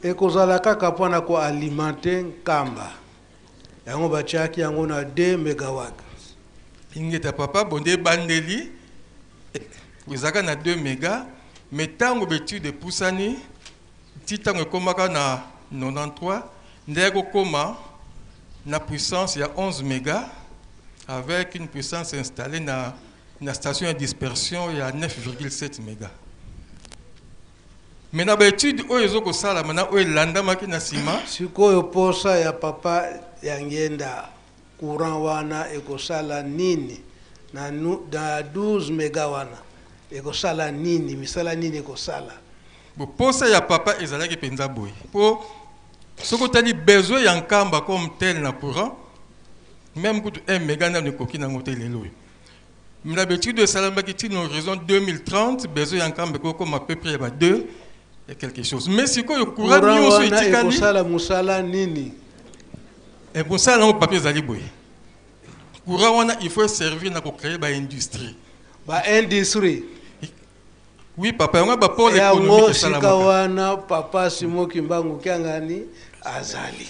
ekozala kaka mpona koalimenter Nkamba, yango batiaki yango na 2 mégawatt. Ingeta papa. Bonde ebandeli ezalaka na 2 méga, mais ntango baétude epusani ti ntango ekomaka na 93, nde ekokoma na puissance ya 11 méga avec une puissance installée na station ya dispersion ya 9,7 méga. Mais na baétude oyo ezokosalama na oyo elandamaki na nsima. Sikoyo posa ya papa ya Ngenda. Courant wana ekosala nini na 12 mega wana ekosala nini, misala nini ekosala? Bo posa ya papa ezalaki mpenza boye, mpo soki otali besoin ya Nkamba comme tel na courant, même kutu 1 mega nano ekoki nango te lelo oyo. Mais na baétude esalamaki ti na horizon 2030, besoin ya Nkamba ekokoma peu près ya ba 2 et quelque chose. Mais sikoyo courant Courant nyonso wana etikali ekosala mosala nini? Mosala nango, papa, ezali boye: courant wana, il faut servir na kocréer baindustrie. Baindustrie. Oui papa, yango bapôle Yango économique sika esalamaka. wana papa Simon Kimbangu Kiangani azali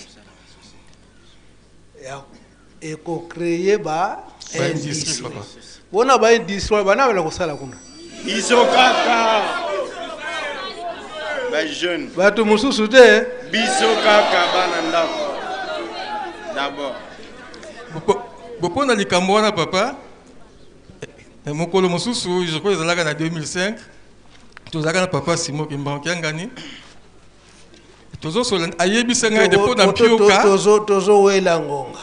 ekocréer ba Baindustrie, industrie. papa. Mpona baindustrie wana, bana bala kosala kuna? Biso kaka bajeune. Bato mosusu te. Biso kaka bana ndako d'abord. Bo mpo na likambo wana papa, mokolo mosusu, je crois ezalaka na 2005, tozalaka na papa Simon Kimbangu Kiangani, tozosola, ayebisa ngai ete mpo na mpioka Tozowela ngonga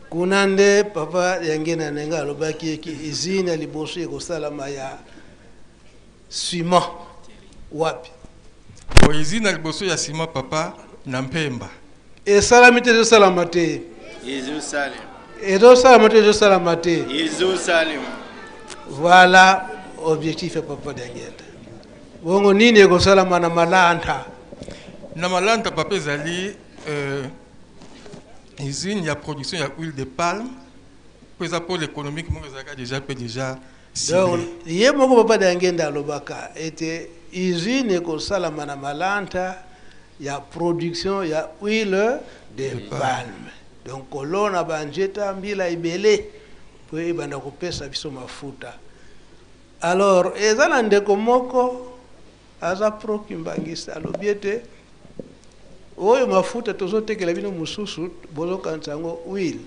kuna nde papa yange na ndenge alobaki eki usine ya liboso ekosalama ya ciment wapi? Bo usine ya liboso ya ciment papa, na Mpemba. Esalami te, ezosalama te? Ezosalema. Ezosalama te, ezosalama te? Ezosalema. Voilà objectif ya papa Diangienda. Bongo nini ekosalama na Malanta? Na Malanta papa, ezali usine ya production ya huile de palme, mpo eza pôle économique moko ezalaka déjà mpe déjà Donc ciblé. Ye moko papa Diangienda alobaka ete usine ekosalama na Malanta ya production ya huile de palme, donc kolona banzete mbila ebele po ebanda kopesa biso mafuta. Alors eza na ndeko moko aza pro kimbangista, alobi ete oyo mafuta tozotekela bino mosusu, bozokanisa yango huile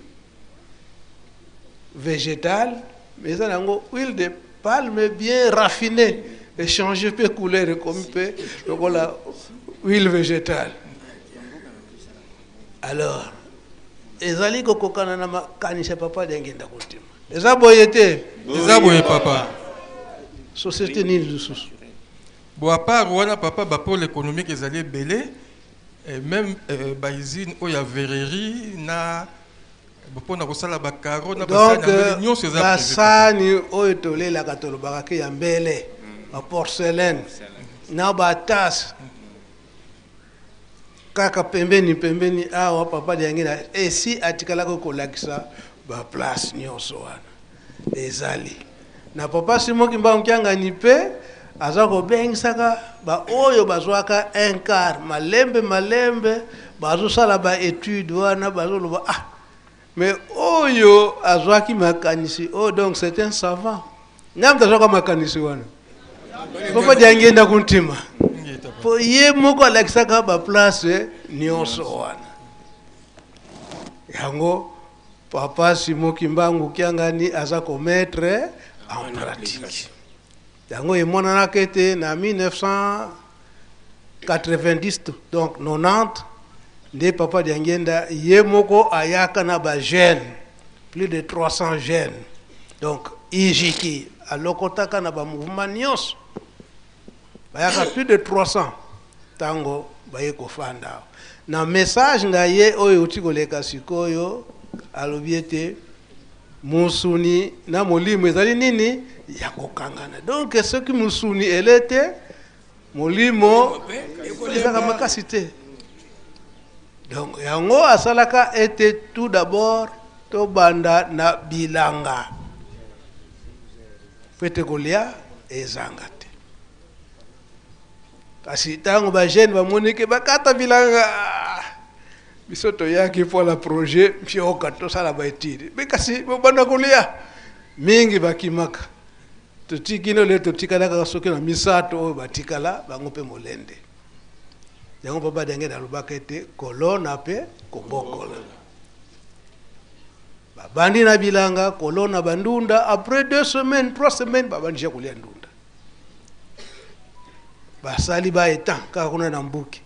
végétale, mais eza nango huile de palme bien raffinée, échange mpe couleur, ekomi mpe lokola huile végétale. Alors ezali kokokana na makanisi ya papa Diangienda Kuntima. Eza boye te? Eza boye papa. Société nini lisusu? Bon, à part wana papa, bapôle économique ezali ebele, même bausine oyo ya verrerie na mpona kosala bacarreaux na Donc basani ya mbele nyonso eza prévu, papa. Basani oyo tolelaka, tolobaka ke ya mbele, baporcelaine na batasse kaka pembeni pembeni awa, papa Diangienda esi atikalaka kolakisa baplace nyonso wana ezali na papa Simon Kimbangu Kiangani. Mpe aza kobengisaka baoyo bazwaka un quart, malembe malembe bazosala baétude wana, bazoloba: ah, mais oyo azwaki makanisi oyo, donc c'est un savant. Nani azwaka makanisi wana? Papa Diangienda Kuntima. Ngeta, papa. Po ye moko alakisaka baplace nyonso wana. Yango papa Simon Kimbangu Kiangani aza komettre en pratique yango. Emonanaka ete na 1990, donc 90, nde papa Diangienda ye moko ayaka na bajeune, plus de 300 jeunes, donc ijiki alokotaka na bamouvement nyonso, bayaka plus de 300. Ntango baye kofanda awa, na message na ye oyo euti koleka sikoyo, alobi ete mosuni na molimo ezali nini? Ya kokangana. Donc soki mosuni ele te, molimo ezalaka makasi te. Donc yango asalaka ete tout d'abord tobanda na bilanga po ete kolia ezanga te. Kasi ntango bajeune bamoni ke bakata bilanga, biso toyaki mpola projet Mpioka, tosala baétude, me kasi bobanda kolia mingi, bakimaka. Totikino le totikala kaka soki na misato oyo batikala bango mpe molende. Yango papa Diangienda alobaka ete kolona mpe kobokola. Babandi na bilanga kolona bandunda, après 2 semaines, 3 semaines, babandi ya kolia ndunda. Basali ba étang kaka kuna na Mbuki.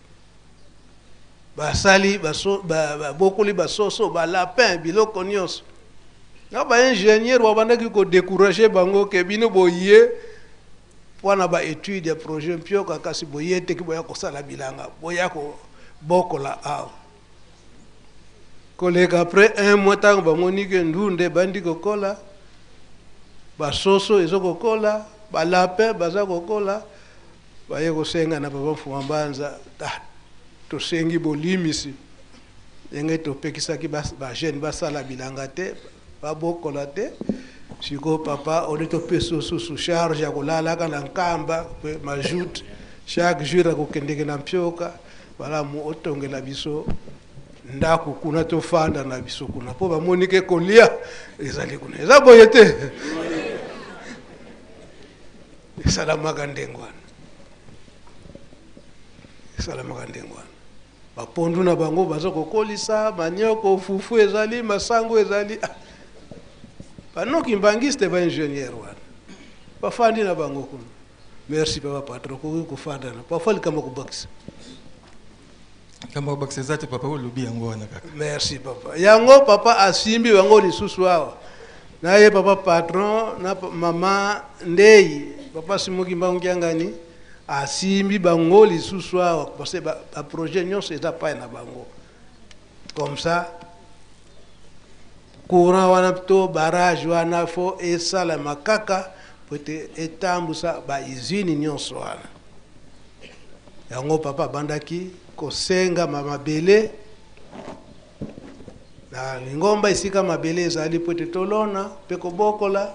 Basali baso, ba, babokoli basoso, balapin, biloko nyonso. Na baingénieur babandaki kodécourage bango ke bino boye mpona baétude ya projet Mpioka, kasi boye teki boya kosala bilanga, boya kobokola awa. Koleka après un mois, ntango bamoni ke ndunda ebandi kokola, basoso eza kokola, balapin baza kokola, baye kosenga na papa Mfuma Mbanza: ah, tosengi bolimisi ndenge topekisaki bajeune basala bilanga te, babokola te. Sikoyo papa, ole topesa osusu charge ya kolalaka na Nkamba mpe majoute chaque jour akokendeke na Mpioka. Malamu otongela biso ndako kuna, tofanda na biso kuna, mpo bamoni ke kolia ezali kuna. Eza boye te? Esalamaka ndenge wana, esalamaka ndenge wana. Bapondu na bango baza kokolisa, manioko, fufu ezali, masango ezali. Ah, banoki mbangiste, baingénieur wana bafandi na bango kuna. Merci papa patron. Koki kofanda na parfois likambo kobakisa? Likambo kobakisa eza te papa, olobi yango wana kaka. Merci papa. Yango papa asimbi bango lisusu awa na ye papa patron na mama Ndei, papa Simoki Mbangu Kiangani asimbi bango lisusu awa, parce que baprojet nyonso eza pai na bango. Comme ça courant wana to barrage wana fo esalama kaka po ete etambusa bausine nyonso wana. Yango papa abandaki kosenga mabele na lingomba, esika mabele ezali po ete tolona mpe kobokola,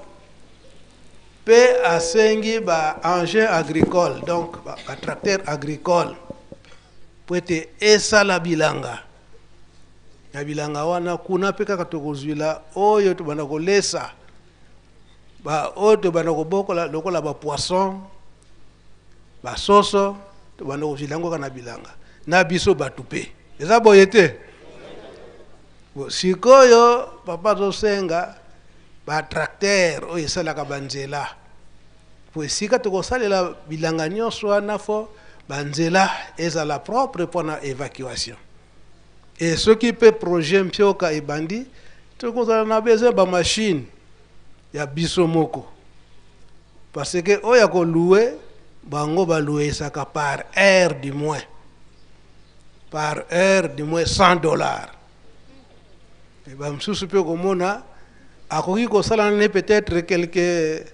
mpe asengi baengin agricole, donc batracteur agricole, po ete esala bilanga. Na bilanga wana kuna mpe kaka tokozwila oyo tobanda kolesa ba oyo tobanda kobokola lokola bapoisson, basoso, tobanda kozwila yango kaka na bilanga na biso bato mpe. Eza boye te? Bon, sikoyo papa azosenga batracteur oyo esalaka banzela, po esika tokosalela bilanga nyonso wana, fo banzela ezala propre mpona évacuation. E soki mpe projet Mpioka ebandi, tokozala na besoin bamachine ya biso moko, parce que oyo ya kolouer, bango balouesaka par heure, du moins par heure du moins 100 $. Bamosusu mpe komona akoki kosala nane peut-être quelques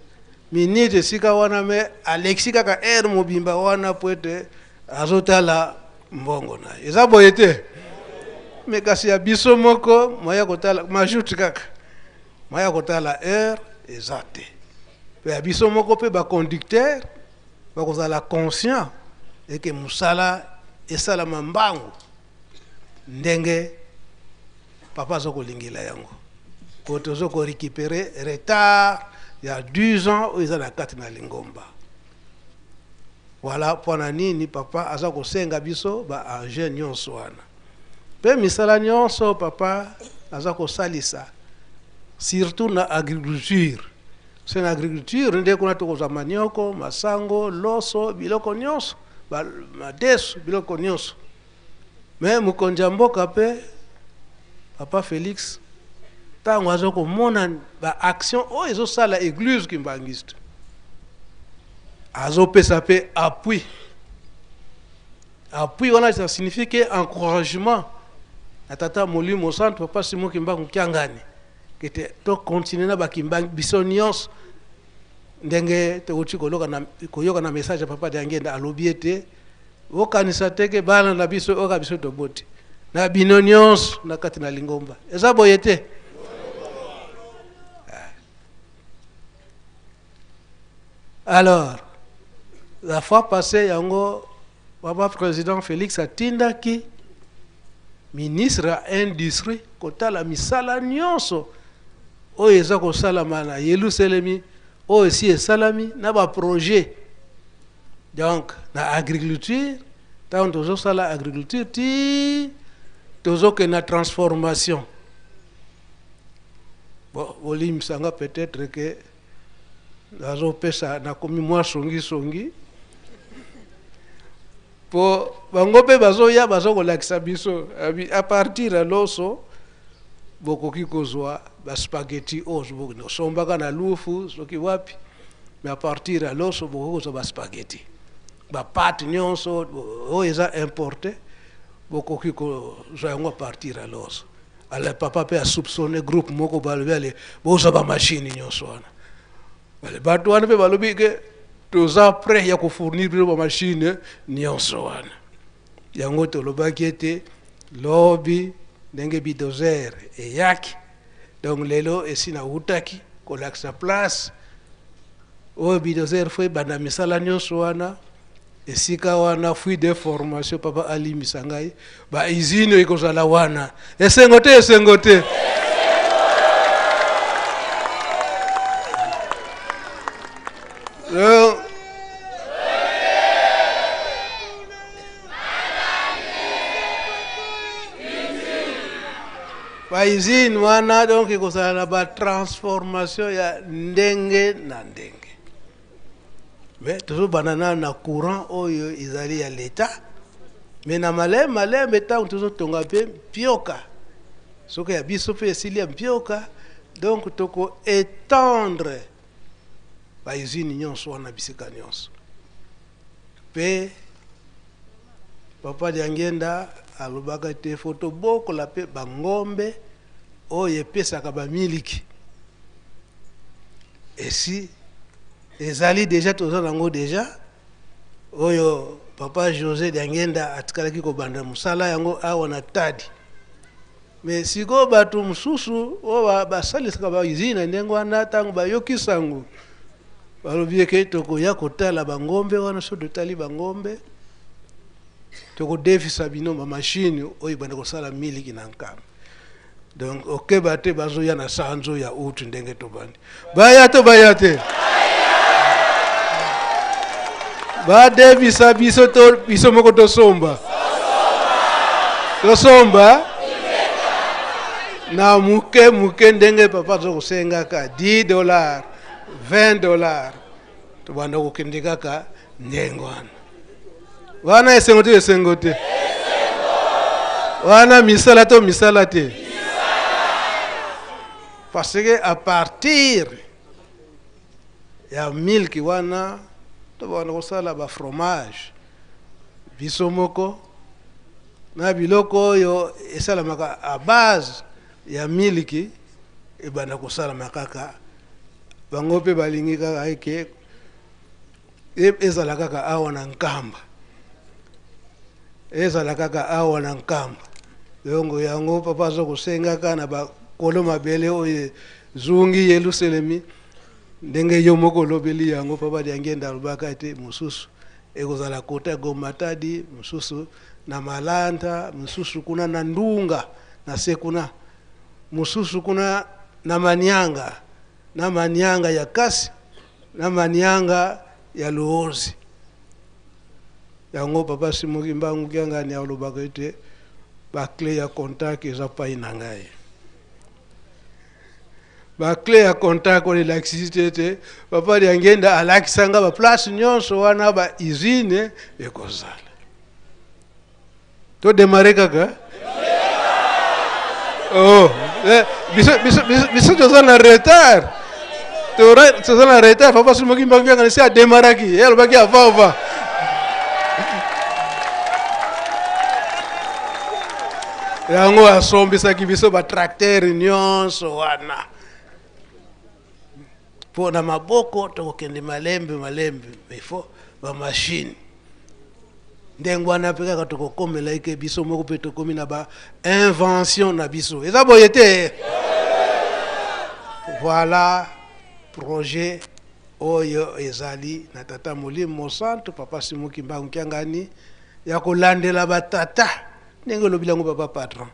minutes esika wana, me alekisi kaka heure mobimba wana po ete azotala mbongo na ye. Eza boye te? Me kasi ya biso moko, moya kotala majoute kaka, moya kotala heure eza te. Mpe ya biso moko mpe baconducteur bakozala conscient eke mosala esalama mbangu ndenge papa aza kolingela yango, po toza korécupérer retard ya 10 ans oyo eza na kati na lingomba. Voilà mpona nini papa aza kosenga biso baengin nyonso wana mpe misala nyonso papa aza kosalisa, surtout na agriculture. Se na agriculture nde kuna tokozwa manioko, masango, loso, biloko nyonso, madesu, biloko nyonso. Me mokonzi ya mboka mpe papa Félix, ntango aza komona baaction oyo ezosala église kimbangiste, azopesa mpe appui. Appui wana, ça signifie ke encouragement na tata Molimo Centre papa Simon Kimbangu Kiangani, kete tocontinue na bakimbangi biso nyonso. Ndenge touti koyoka na message ya papa Diangenda, alobi ete okanisa teke bana na biso oyo biso toboti na bino nyonso na kati na lingomba. Eza boye te? Alors la fois passée, yango papa président Félix atindaki ministre ya industrie kotala misala nyonso oyo eza kosalama na Yelusalemi, oyo esi esalami na baprojet. Donc na agriculture, ntango tozosala agriculture ti tozokende na transformation. Bon, bolimbisanga peut-être ke nazopesa, nakomi mwa songisongi. Po bango mpe bazoya bazokolakisa biso a partir ya loso bokoki kozwa ba spaghetti oyo bokende kosombaka na lufu soki wapi, mais a partir ya loso bokoki kozwa ba spaghetti, ba pate nyonso oyo eza importe bokoki kozwa yango a partir ya loso. Ale papa mpe asoupçonne groupe moko, balobi ale bozwa ba machine nyonso wana. Ale bato wana mpe balobi ke toza prêt ya kofournir bino ba machine nyonso wana. Yango tolobaki ete lobi ndenge bidozer eyaki, donc lelo esi nawutaki kolakisa place oyo bidozer fo ebanda misala nyonso wana. Esika wana fruit de formation, papa alimbisa ngai, ba usine ekozala wana. Esengo te, esengo te. Donc, ba usine wana donc ekozala na ba transformation ya ndenge na ndenge. Mais tozobanda nano na courant oyo ezali ya l'État, mais na malembe malembe ntango tozotonga mpe mpioka, soki ya biso mpe esili ya mpioka, donc toko étendre ba usine nyonso wana bisika nyonso. Mpe papa Diangienda alobaka ete fo tobokola mpe bangombe oyo epesaka bamiliki. Esi ezali deja, toza nango deja oyo papa José Diangienda atikalaki kobanda mosala yango awa na Tadi. Mais sikoyo bato mosusu oyo basalisaka ba usine na ndenge wana, ntango bayoki sango balobi eke tokoya kotala bangombe wana. So totali bangombe, tokodefisa bino ba machine oyo ebanda kosala miliki na Nkamba. Donc okeba te, bazoya na sanzo ya utu ndenge tobandi. Baya to baya te, badebisa biso to biso moko tosomba, tosomba na muke muke ndenge papa aza kosengaka 10 $, 20 $, tobanda kokende kaka ndenge wana wana. Esengo te, esengo te wana. Misala to misala te, parce que à partir ya milki wana tobanda kosala bafromage biso moko na biloko oyo esalamaka à base ya miliki ebanda kosalama kaka. Bango mpe balingi kaka eke ezala kaka awa na Nkamba, ezala kaka awa na Nkamba. Donc yango papa aza kosengaka na bakolo mabele oyo ezungi Yelusalemi, ndenge yo moko olobeli yango. Papa Diangienda alobaka ete mosusu ekozala kota Gomatadi, mosusu na Malanta, mosusu kuna na Ndunga na se kuna, mosusu kuna na Manianga, na Manianga ya Kasi, na Manianga ya Luozi. Yango papa Simoki Mbangu Kiangani alobaka ete baclé ya contact eza pai na ngai. Baclé ya contact wana elakisi te ete papa Diangienda alakisanga baplace nyonso wana ba usine ekozala. Todémarrer kaka. Oh, biso, biso, biso, biso toza na retard, toza na retard. Papa Simoki Mbangu Kiangani si ademaraki, ye alobaki avant avant. Yango asombisaki biso batracteur nyonso wana mpo na maboko tokokende malembe malembe, mais faut bamachine. Ndenge wana mpe kaka tokokomela eke biso moko mpe tokomi na ba invention na biso. Eza boye te? Voilà projet oyo ezali na tata Molimo Mosantu papa Simoki Mbangu Kiangani ya kolandela batata ndenge olobi yango. Papa patron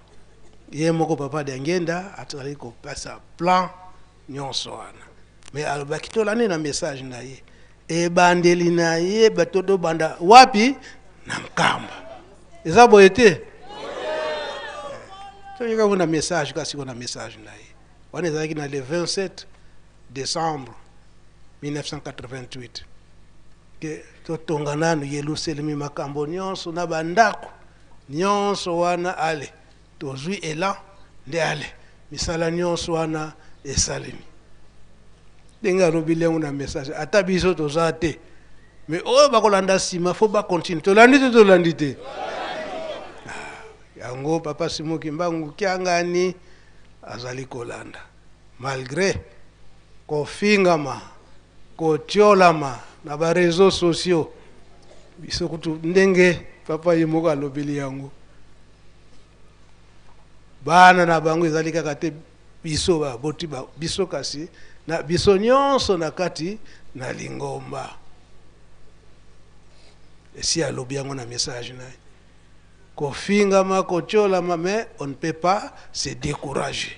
ye moko papa Diangienda azali kopesa plan nyonso wana, mais alobaki tolandi na message na ye, ebandeli na ye bato tobanda wapi? Na Nkamba. Eza boye te? Toyoka na message kasi na message na ye wana ezalaki na le 27 décembre 1988. Ke totonga nanu Yelusalemi, makambo nyonso na bandako nyonso wana, ale tozwi elan nde ale misala nyonso wana esalemi. Ndenge alobi lengo na message, ata biso toza te, mais oyo bakolanda nsima fo bakontinue. Tolandi te? Tolandi te? Yango papa Simon Kimbangu Kiangani azali kolanda malgré kofingama, kotiolama na bareseau sociaux. Biso kutu, ndenge papa ye moko alobeli yango, bana na bango ezali kaka te biso baboti biso, kasi na biso nyonso na kati na lingomba. Esi alobi yango na message na ye, kofingama, kotiolama, mais on ne peut pas se décourager.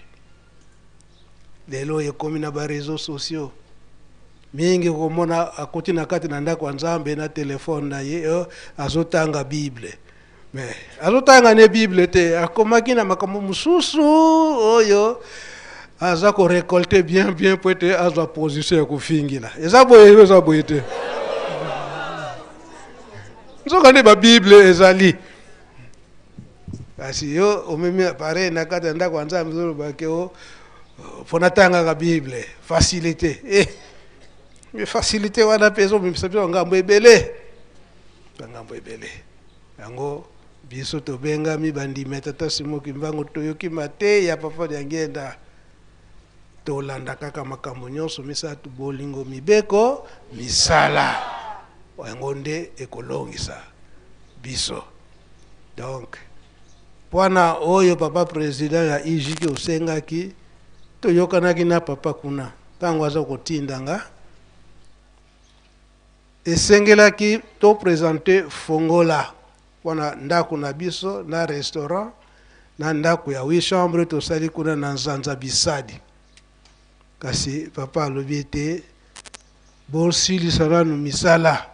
Lelo ekomi na bareseau sociaux mingi, komona akoti na kati na ndako ya Nzambe na telefone na ye, azotanga Bible, mais azotanga ne Bible te, akomaki na makambo mosusu oyo aza korécolter bien bien po ete azwa position ya kofingila. Eza boye, eza boye te. Nzoka nde babible ezali, kasi yo omemi appareil na kati ya ndako ya Nzambe, ozolobake o mpo natangaka Bible. Facilité, mais facilité wana mpe ezomemisa biso bangambo ebele, bangambo ebele. Yango biso tobengami bandimi ya tata Simon Kimbangu, toyoki mateya ya papa Diangienda, tolanda kaka makambo nyonso misato: bolingo, mibeko, misala. Yango nde ekolongisa biso. Donc mpona oyo papa président ya IJK osengaki, toyokanaki na papa kuna ntango aza kotinda nga, esengelaki toprésenter fongola mpona ndako na biso na restaurant na ndako ya huit chambre tosali kuna na Nzanza Bisadi. Kasi papa alobi ete bosilisa nanu misala,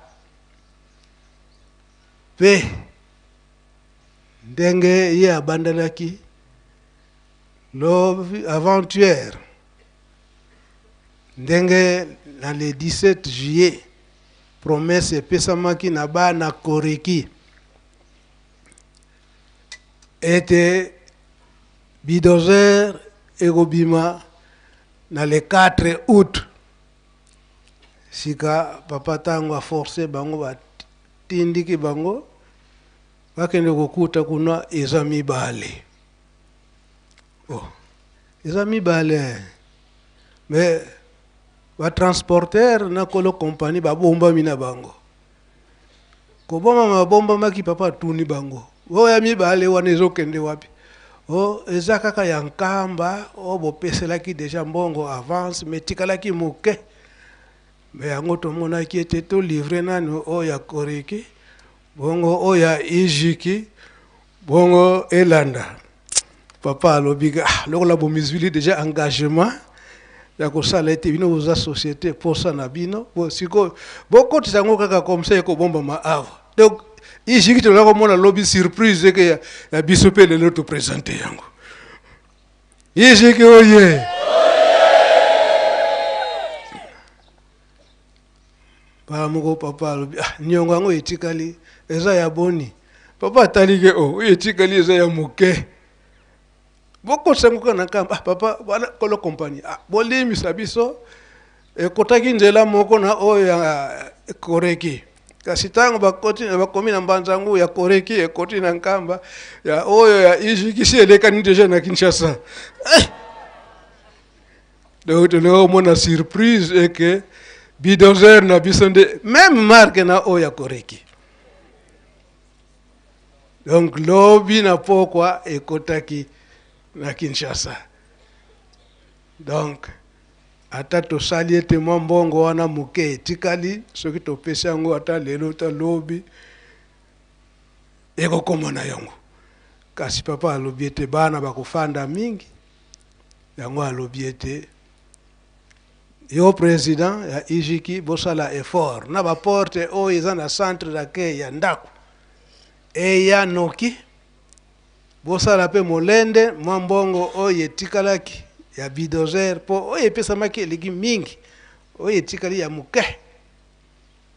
mpe ndenge ye abandalaki lobi, avant-hier, ndenge na le 17 juillet promesse epesamaki na bana Koreki ete bulldozer ekobima na le 4 août. Sika papa ntango aforce bango, batindiki bango bakende kokuta kuna eza mibale. Oh, eza mibale, mais batransporteur na kolo compagnie babombami na bango. Kobombama babombamaki, papa atuni bango: oyo ya mibale wana ezokende wapi? O eza kaka ya Nkamba oyo bopeselaki déjà mbongo avance, mais etikalaki moke, mais yango tomonaki ete tolivrer nanu oyo ya Koreki, bongo oyo ya Ijiki bongo elanda. Papa alobi: ah, lokola bomizwili déjà engagement ya kosala ete bino boza société, posa na bino bo sikoyo bokotisa yango kaka comme ça, ekobombama awa. Donc Ijiki toza komona lobi surprise eke ya biso mpe lelo toprésenter yango. Ijiki oye! Mbala moko papa alobi: ah, niongo yango etikali eza ya boni? Papa atali ke o oyo etikali eza ya moke, bokotisa yango kaka na Nkamba. Ah, papa wana kolo compagnie, ah, bolimbisa biso, ekotaki nzela moko na oyo ya Koreki, kasi ntango bakoti bakomi na Mbanzangu, ya Koreki ekoti na Nkamba, ya oyo ya Ijikisi elekani déjà na Kinshasa, eh! Donc tolinga komona surprise eke bulldozer na biso nde même marque na oyo ya Koreki. Donc lobi na pokwa ekotaki na Kinshasa. Donc ata tosali ete mwa mbongo wana moke etikali, soki topesi yango ata lelo ata lobi, ekokoma na yango. Kasi papa alobi ete bana bakofanda mingi. Yango alobi ete yo président ya Ijiki, bosala effort na baporte oyo eza na centre d'accueil ya ndako eya noki, bosala mpe molende mwa mbongo oyo etikalaki ya bulldozer, mpo oyo epesamaki eleki mingi, oyo etikali ya moke.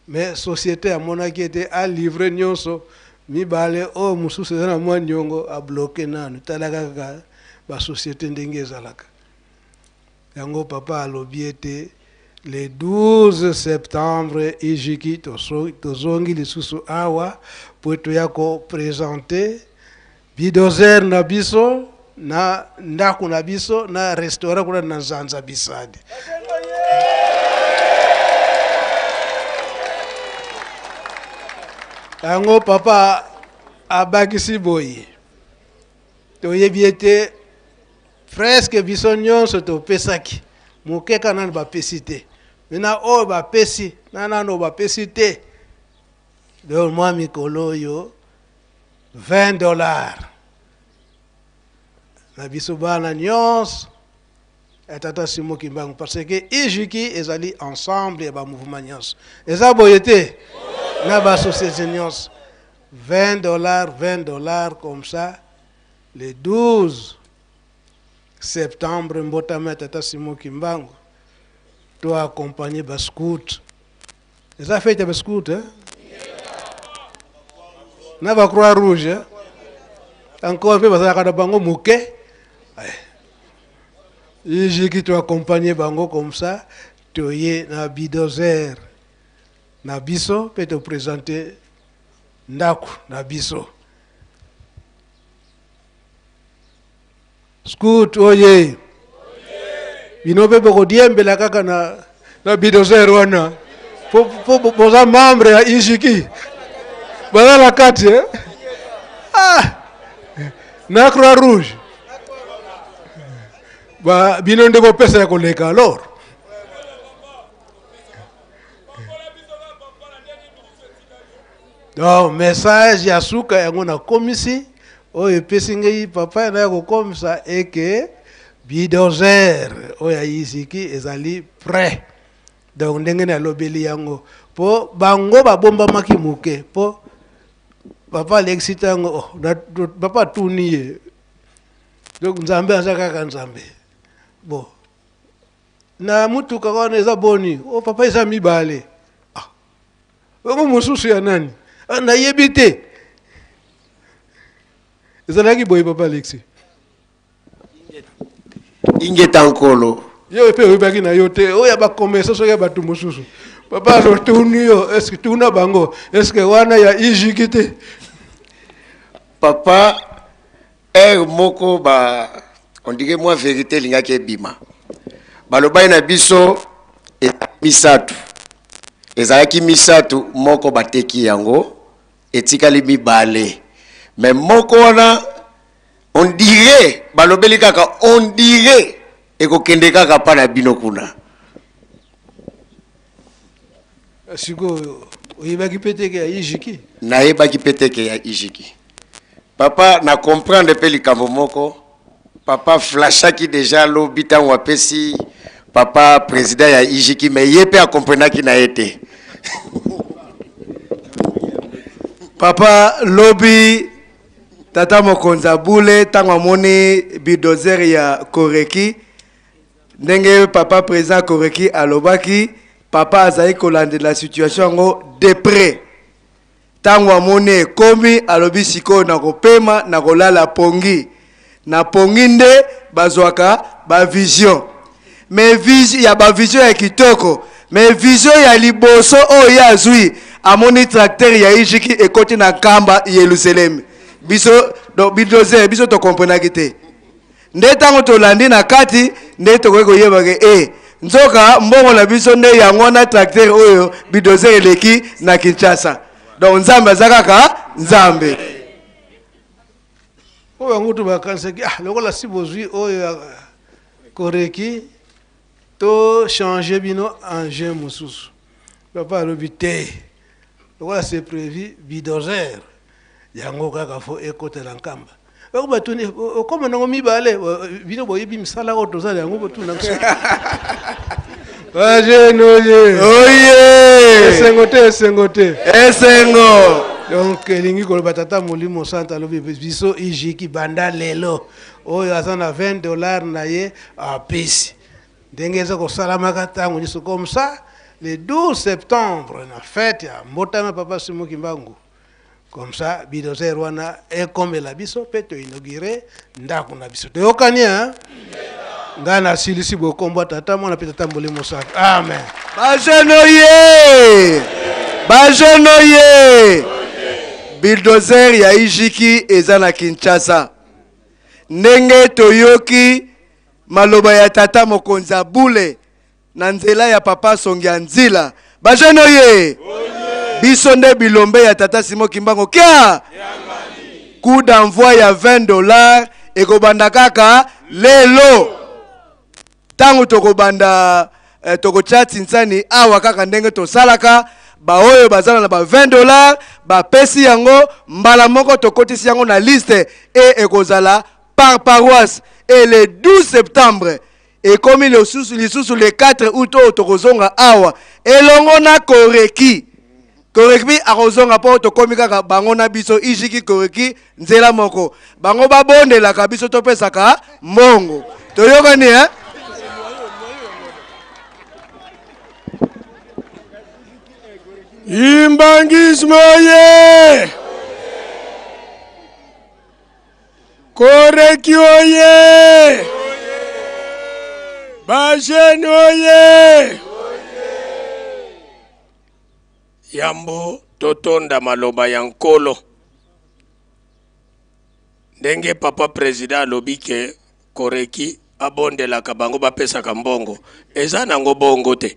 Mais société amonaki ete a livrer nyonso mibale oyo mosusu eza na mwa niongo a bloquer nanu. Tala kaka ba société ndenge ezalaka. Yango papa alobi ete le 12 septembre ijiki tozongi lisusu awa po toya ko presenter bulldozer na biso na ndako na biso na restaurant kuna na Nzanza Bisadi. Yango papa abakisi boye, toyebi ete presque biso nyonso topesaki moke kaka nanu bapesi te, me na oyo bapesi na nanu bapesi te. Donc mwa mikolo oyo 20 dollars na biso bana nyonso ya tata Simon Kimbangu, parce que Ijiki ezali ensemble ya ba mouvement nyonso, eza boye te na ba société nyonso. 20 dollars, 20 dollars comme ça le 12 septembre mbotama ya tata Simon Kimbangu to accompagner ba scout. Eza fête ya ba scout, hein? Na ba croix rouge, hein? Encore pe bazalaka na bango moke. Ijiki to accompagner bango comme ça, toye na bulldozer na biso pe to présenter ndako na biso. Scout oye. Bino pe bokodiembela kaka na bulldozer wana. Po, po, po, boza membre ya Ijiki. Baza na kati, eh? Ah! Na Croix Rouge. Ba, bino nde bopesa ya koleka alors. Donc message ya suka yango nakomisi oyo epesi ngai papa na ya kokomisa eke bulldozer oyo ya Ijiki ezali prêt. Donc ndenge nalobeli yango po bango babombamaki moke po papa alekisi ntango, oh, na, papa atuni ye. Donc Nzambe aza kaka Nzambe. Bon, na mutuka wana eza boni? Oh, papa eza mibale. Ah, bango mosusu ya nani? Ah, nayebi te. Ezalaki boye papa Alexis. Ingeta nkolo. Yo pe oyebaki na yo te, oyo ya ba commerçant soki ya bato mosusu. Papa alo tuni yo, est-ce que tuna bango, est-ce que wana ya Ijiki te? Papa, heure moko ba, on dirait moi vérité elingaki ebima. Balobaki na biso misato. Ezalaki misato, moko bateki yango, etikali mibale. Mais moko wana on dirait balobeli kaka, on dirait ekokende kaka pa na bino kuna. Sikoyo oyebaki pe te ke ya Ijiki? Nayebaki pe te ke ya Ijiki. Papa, na comprendre pe likambo moko, papa flashaki déjà lobi tango apesi papa président ya Ijiki, mais ye pe akomprenaki na ye te. Papa lobi tata mokonzi abule tango amoni bulldozer ya Koreki, ndenge papa président Koreki alobaki, papa azali kolandela situation yango de près. Tango amoni ekomi, alobi sikoyo nakopema, nakolala pongi. Na pongi nde bazwaka ba vision. Mais ya ba vision ya kitoko, mais vision ya liboso oyo ye azwi, amoni tracteur ya Ijiki ekoti na Nkamba Yelusalemi. Biso, donc bulldozer, biso to comprenaki te. Nde tango tolandi na kati nde tokoki koyeba ke nzoka mbongo na biso nde yango wana tracteur oyo bulldozer eleki na Kinshasa. Donc Nzambe aza kaka Nzambe. Oyo yango to bakanisaki, ah, lokola si bozwi oyo ya Koreki, to changer bino engin mosusu. Papa alobi te, lokola c'est prévu bulldozer yango kaka fo ekotela Nkamba. Bako batuni, okoma nango mibale, bino boyebi misala oyo tozala yango botuna biso. Bajene oye. Oye. Esengo te, esengo te. Esengo. Donc elingi koloba tata Molimo Santa alobi biso Ijiki banda lelo oyo aza na vingt dollars na ye apesi. Ndenge eza kosalamaka ntango nyonso comme ça. le 12 septembre na fete ya mbotama papa Simon Kimbangu. Comme ça bulldozer wana ekomela biso mpe toinaugure ndako na biso. Toyokani hein? Ngai nasilisi boye kombo ya tata mwana mpe tata molimo santu. Amen. Bajeune oye! Bajeune oye! Bulldozer ya Ijiki eza na Kinshasa. Ndenge toyoki maloba ya tata mokonzi ya bule na nzela ya papa Songi ya Nzila. Ba jeune oye! Biso nde bilombe ya tata Simon Kimbangu kia! Coup d'envoi ya 20 dollars ekobanda kaka lelo. Tango tokobanda eh, tokotia tinsani awa kaka ndenge tosalaka baoyo bazala na ba 20 dollars bapesi yango mbala moko tokotisi yango na liste e ekozala par paroisse et le 12 septembre ekomi lisusu lisusu le 4 août oyo tokozonga awa elongo na koreki koreki akozonga mpo tokomi kaka bango na biso ijiki koreki nzela moko bango babondelaka biso topesaka mbongo toyokani eh? Imbangisme oye! Koreki oye! Bajene oye! Yambo totonda maloba ya Nkolo. Ndenge papa president alobi ke Koreki abondelaka bango bapesaka mbongo, eza nango bongo te.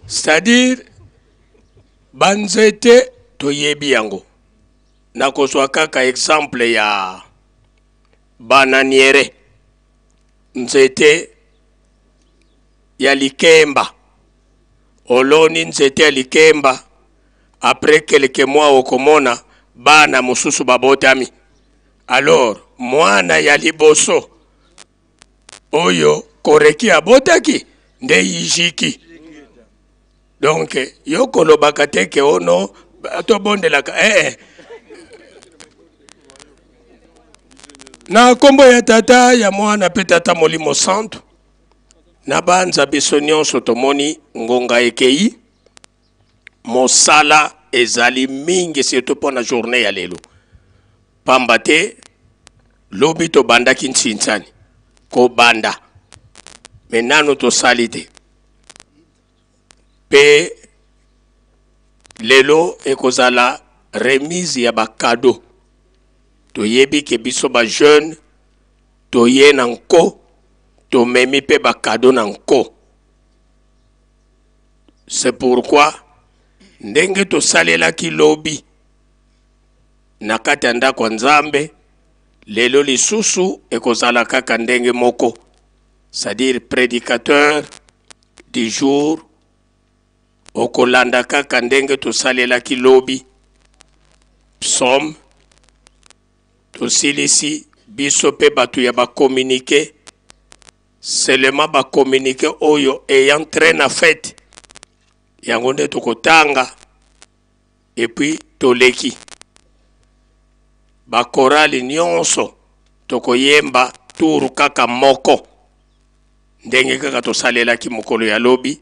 C'est-à-dire banzete toyebi yango. Nakozwa kaka exemple ya bananiere, nzete ya likemba. Oloni nzete ya likemba, après quelques mois okomona bana mosusu babotami. Alors mwana ya liboso oyo Koreki abotaki nde Yijiki. Donc yo kolobaka te ke ono tobondelaka eh, eh. Na nkombo ya Tata, ya Mwana mpe Tata Molimo Santu, nabanza biso nyonso tomoni ngonga ekei, mosala ezali mingi surtout mpo na journée ya lelo, pamba te lobi tobandaki ntsinsani kobanda me nanu tosali te, mpe lelo ekozala remise ya bakado. Toyebi ke biso ba jeune toye na nko, tomemi mpe bakado na nko. C'est pourquoi ndenge tosalelaki lobi na kati ya ndako ya Nzambe, lelo lisusu ekozala kaka ndenge moko, c'est-à-dire prédicateur du jour okolanda kaka ndenge tosalelaki lobi psaume. Tosilisi biso mpe bato ya bacommuniqué, seulement bacommuniqué oyo ayant trait na fête, yango nde tokotanga, et puis toleki bakorali nyonso tokoyemba tour kaka moko ndenge kaka tosalelaki mokolo ya lobi,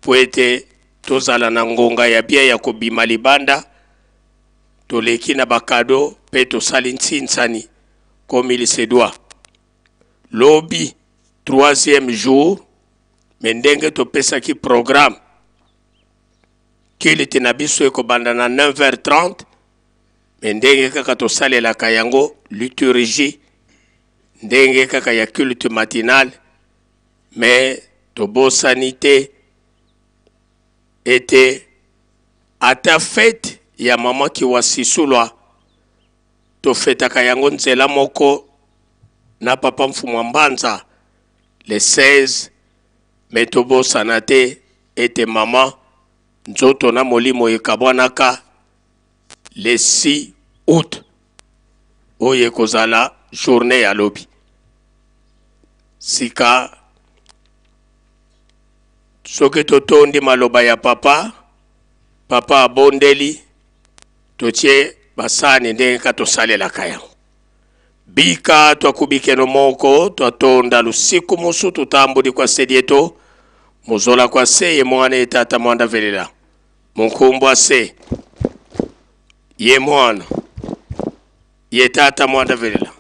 po ete tozala na ngonga ya bien ya kobima libanda. Toleki na bakado pe tosali ntsinsani comme il se doit. Lobi troisième jour, me ndenge topesaki programme, culte na biso ekobanda na 9h30, me ndenge kaka tosalelaka yango liturgie ndenge kaka ya culte matinal, me tobosani te ete ata fete ya mama Kiwasisulwa tofetaka yango nzela moko na papa Mfumu Mbanza le 16, me tobosana te ete mama nzoto na molimo ekabwanaka le 6 août oyo ekozala journée ya lobi. Sika soki totondi maloba ya papa, papa abondeli, totie basani ndenge ka tosalelaka yango. Bika twakubikeno moko twatonda lusiku musu tutambuli kwa sedieto. Muzola kwa se ye mwana ye tata mwanda velela. Munkumbwa se ye mwana ye tata mwanda velela.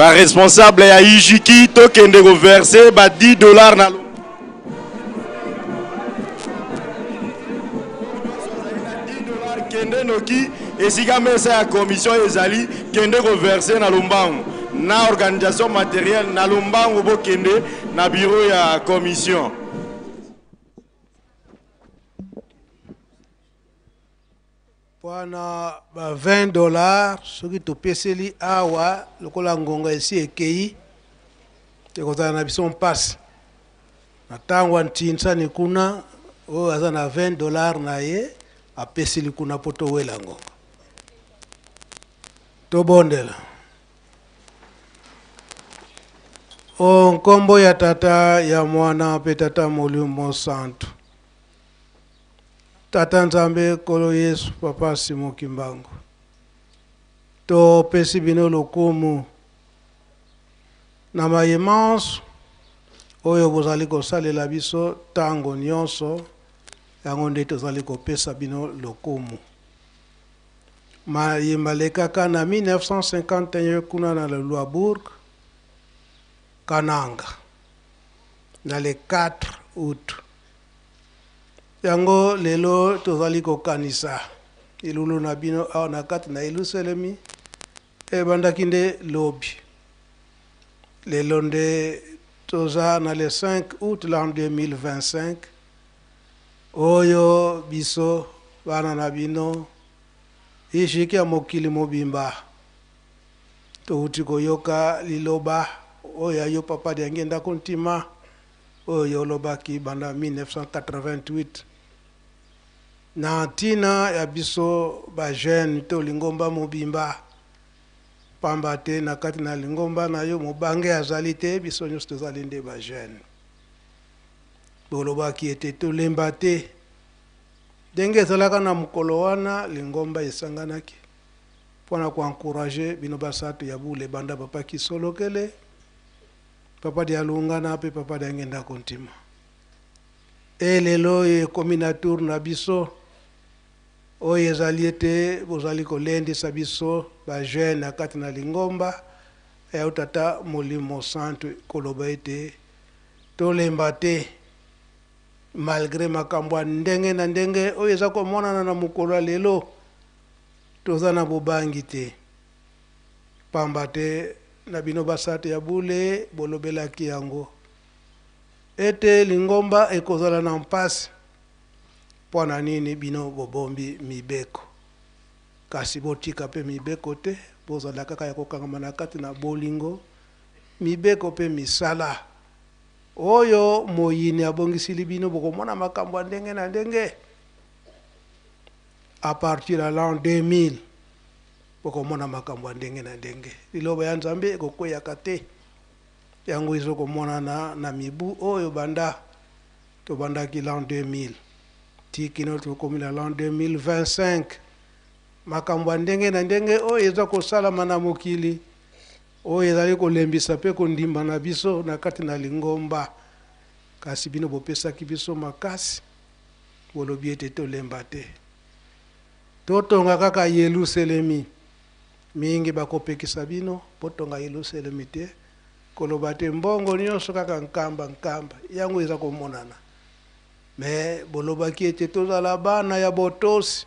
Baresponsable ya ijiki, tokende koverse ba 10 $ na kende noki esika mesa ya commission ezali, kende koverse na lombangu na organisation matériel na lombangu, bokende na bureau ya commission. Mpona ba 20 $, soki topeseli awa, lokola ngonga esi ekei, ekozala na biso mpasi na ntango ya ntinsani kuna. Oyo aza na 20 $ na ye, apeseli kuna mpo towela ngonga. Tobondela. O nkombo ya Tata, ya Mwana mpe Tata Molimo Santu. Tata Nzambe, Nkolo Yesu, Papa Simon Kimbangu, topesi bino lokumu na maye manso oyo bozali kosalela biso ntango nyonso. Yango nde tozali kopesa bino lokumu. Maye malekaka na 1951 kuna na Luluabourg, Kananga, na le 4 août, yango lelo tozali kokanisa elulu na bino awa na kati na Yelusalemi. Ebandaki nde lobi, lelo nde toza na le 5 août l'an 2025, oyo biso bana na bino ishiki ya mokili mobimba touti koyoka liloba oyo ya yo, Papa Diangienda Kuntima, oyo olobaki banda 1988 na ntina ya biso bajeune to lingomba mobimba, pamba te na kati na lingomba na yo mobange azali te, biso nyonso tozali nde bajeune. Bolobaki ete tolemba te. Ndenge ezalaka na mokolo wana, lingomba esanganaki mpona koencourager bino basato ya bule, banda Papa Kisolokele, Papa Dialungana mpe Papa Diangenda Kontima. E lelo oyo ekomi na tour na biso, oyo ezali ete bozali kolendisa biso bajeune na kati na lingomba ya Tata Molimo Santu, koloba ete tolemba te malgré makambo ya ndenge na ndenge oyo eza komonana na mokolo ya lelo. Toza na bobangi te, pamba te na bino basato ya bule bolobelaki yango ete lingomba ekozala na mpasi. Mpo na nini bino bobombi mibeko? Kasi botika mpe mibeko te, bozala kaka ya kokangama na kati na bolingo, mibeko mpe misala oyo moyini abongisili bino. Bokomona makambo ya ndenge na ndenge à partir ya l'an 2000, bokomona makambo ya ndenge na ndenge. Liloba ya Nzambe ekokweyaka te. Yango ezokomonana na mibu oyo banda tobandaki l'an 2000 ti kino tokomi na l'an 2025, makambo ya ndenge na ndenge oyo eza kosalama na mokili, oyo ezali kolembisa mpe kondimba na biso na kati na lingomba. Kasi bino bopesaki biso makasi, bolobi ete tolemba te, totonga kaka Yelusalemi. Mingi bakopekisa bino botonga Yelusalemi te, koloba te mbongo nyonso kaka nkamba nkamba. Yango eza komonana. Me bolobaki ete tozala bana ya botosi,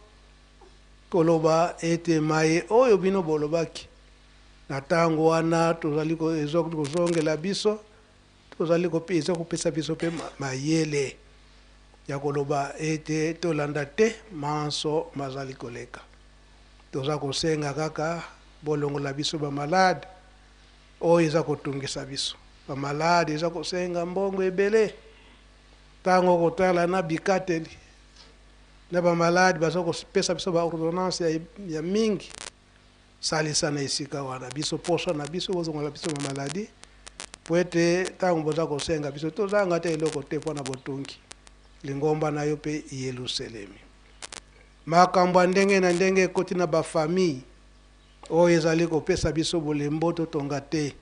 koloba ete maye oyo bino bolobaki na ntango wana tozali kozongela biso, tozali eza kopesa biso mpe mayele ya koloba ete tolanda te manso mazali koleka. Toza kosenga kaka bolongola biso bamalade oyo eza kotungisa biso. Bamalade eza kosenga mbongo ebele. Ntango kotala na bikateli Na bamaladi baza kopesa biso baordonnance ya, ya mingi. Salisa na esika wana biso posa na biso bozongola biso bamaladi, po ete ntango boza kosenga biso tozanga te eloko te mpo na botongi lingomba na yo mpe Yelusalemi. Makambo ya ndenge na ndenge ekoti na bafamille oyo ezali kopesa biso bolembo totonga te.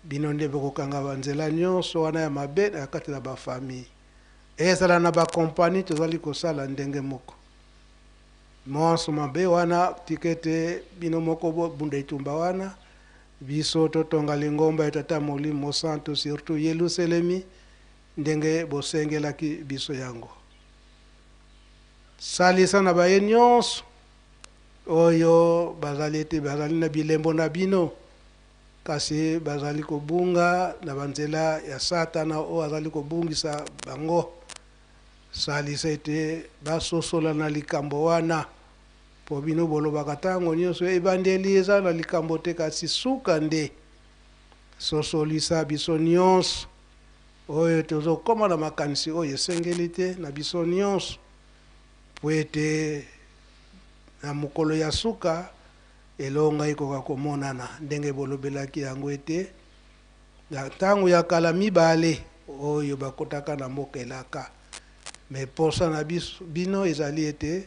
Bino nde bokokanga banzela nyonso wana ya mabe na kati na bafamille, ezala na bakompani tozali kosala ndenge moko. Monso mabe wana tika ete bino moko bobunda etumba wana, biso totonga lingomba ya Tata Molimo Mosantu, surtout Yelusalemi ndenge bosengelaki biso yango. Salisa na baye nyonso oyo bazali ete bazali na bilembo na bino, kasi bazali kobunga na banzela ya Satana oyo azali kobungisa bango. Salisa ete basosola na likambo wana, mpo bino bolobaka ntango nyonso ebandeli eza na likambo te, kasi suka nde. Sosolisa biso nyonso oyo tozokoma na makanisi oyo esengeli te na biso nyonso, mpo ete na mokolo ya suka elonga ekoka komonana ndenge bolobelaki yango ete na ntango ya kala mibale oyo bakotaka na mboka elaka. Me posa na biso bino ezali ete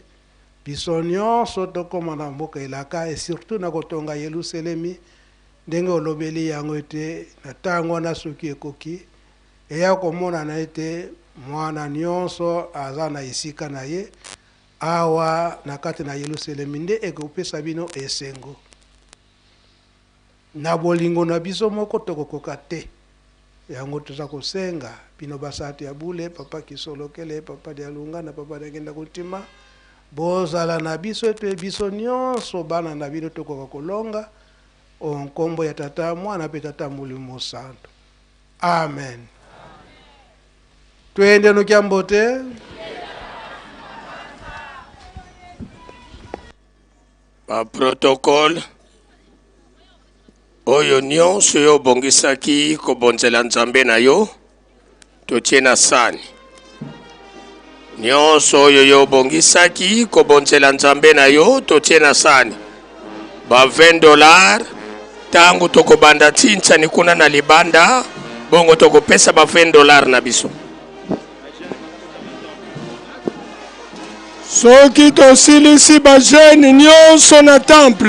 biso nyonso tokóma na mboka elaka, e surtout na kotonga Yelusalemi ndenge olobeli yango ete na ntango wana soki ekoki eya komonana ete mwana nyonso aza na esika na ye awa na kati na Yelusalemi, nde ekopesa bino esengo. Na bolingo na biso moko tokokoka te. Yango toza kosenga bino basatu ya bule, papa Kisolokele, papa Dialunga na papa Diangienda Kuntima, bozala na biso ete biso nyonso bana na bino tokoka kolonga o nkombo ya Tata, Mwana mpe Tata Molimo Mosantu. Amen. Twende nokia mbote. Ba protocole oyo nyonso yo obongisaki kobonzela Nzambe na yo, totie na sani. Nyonso oyo yo obongisaki kobonzela Nzambe na yo, totie na sani. Ba 20 dollars ntango tokobanda ntintsani kuna na libanda, bongo tokopesa ba 20 dollars na biso. Soki tosilisi ba jeune nyonso na temple.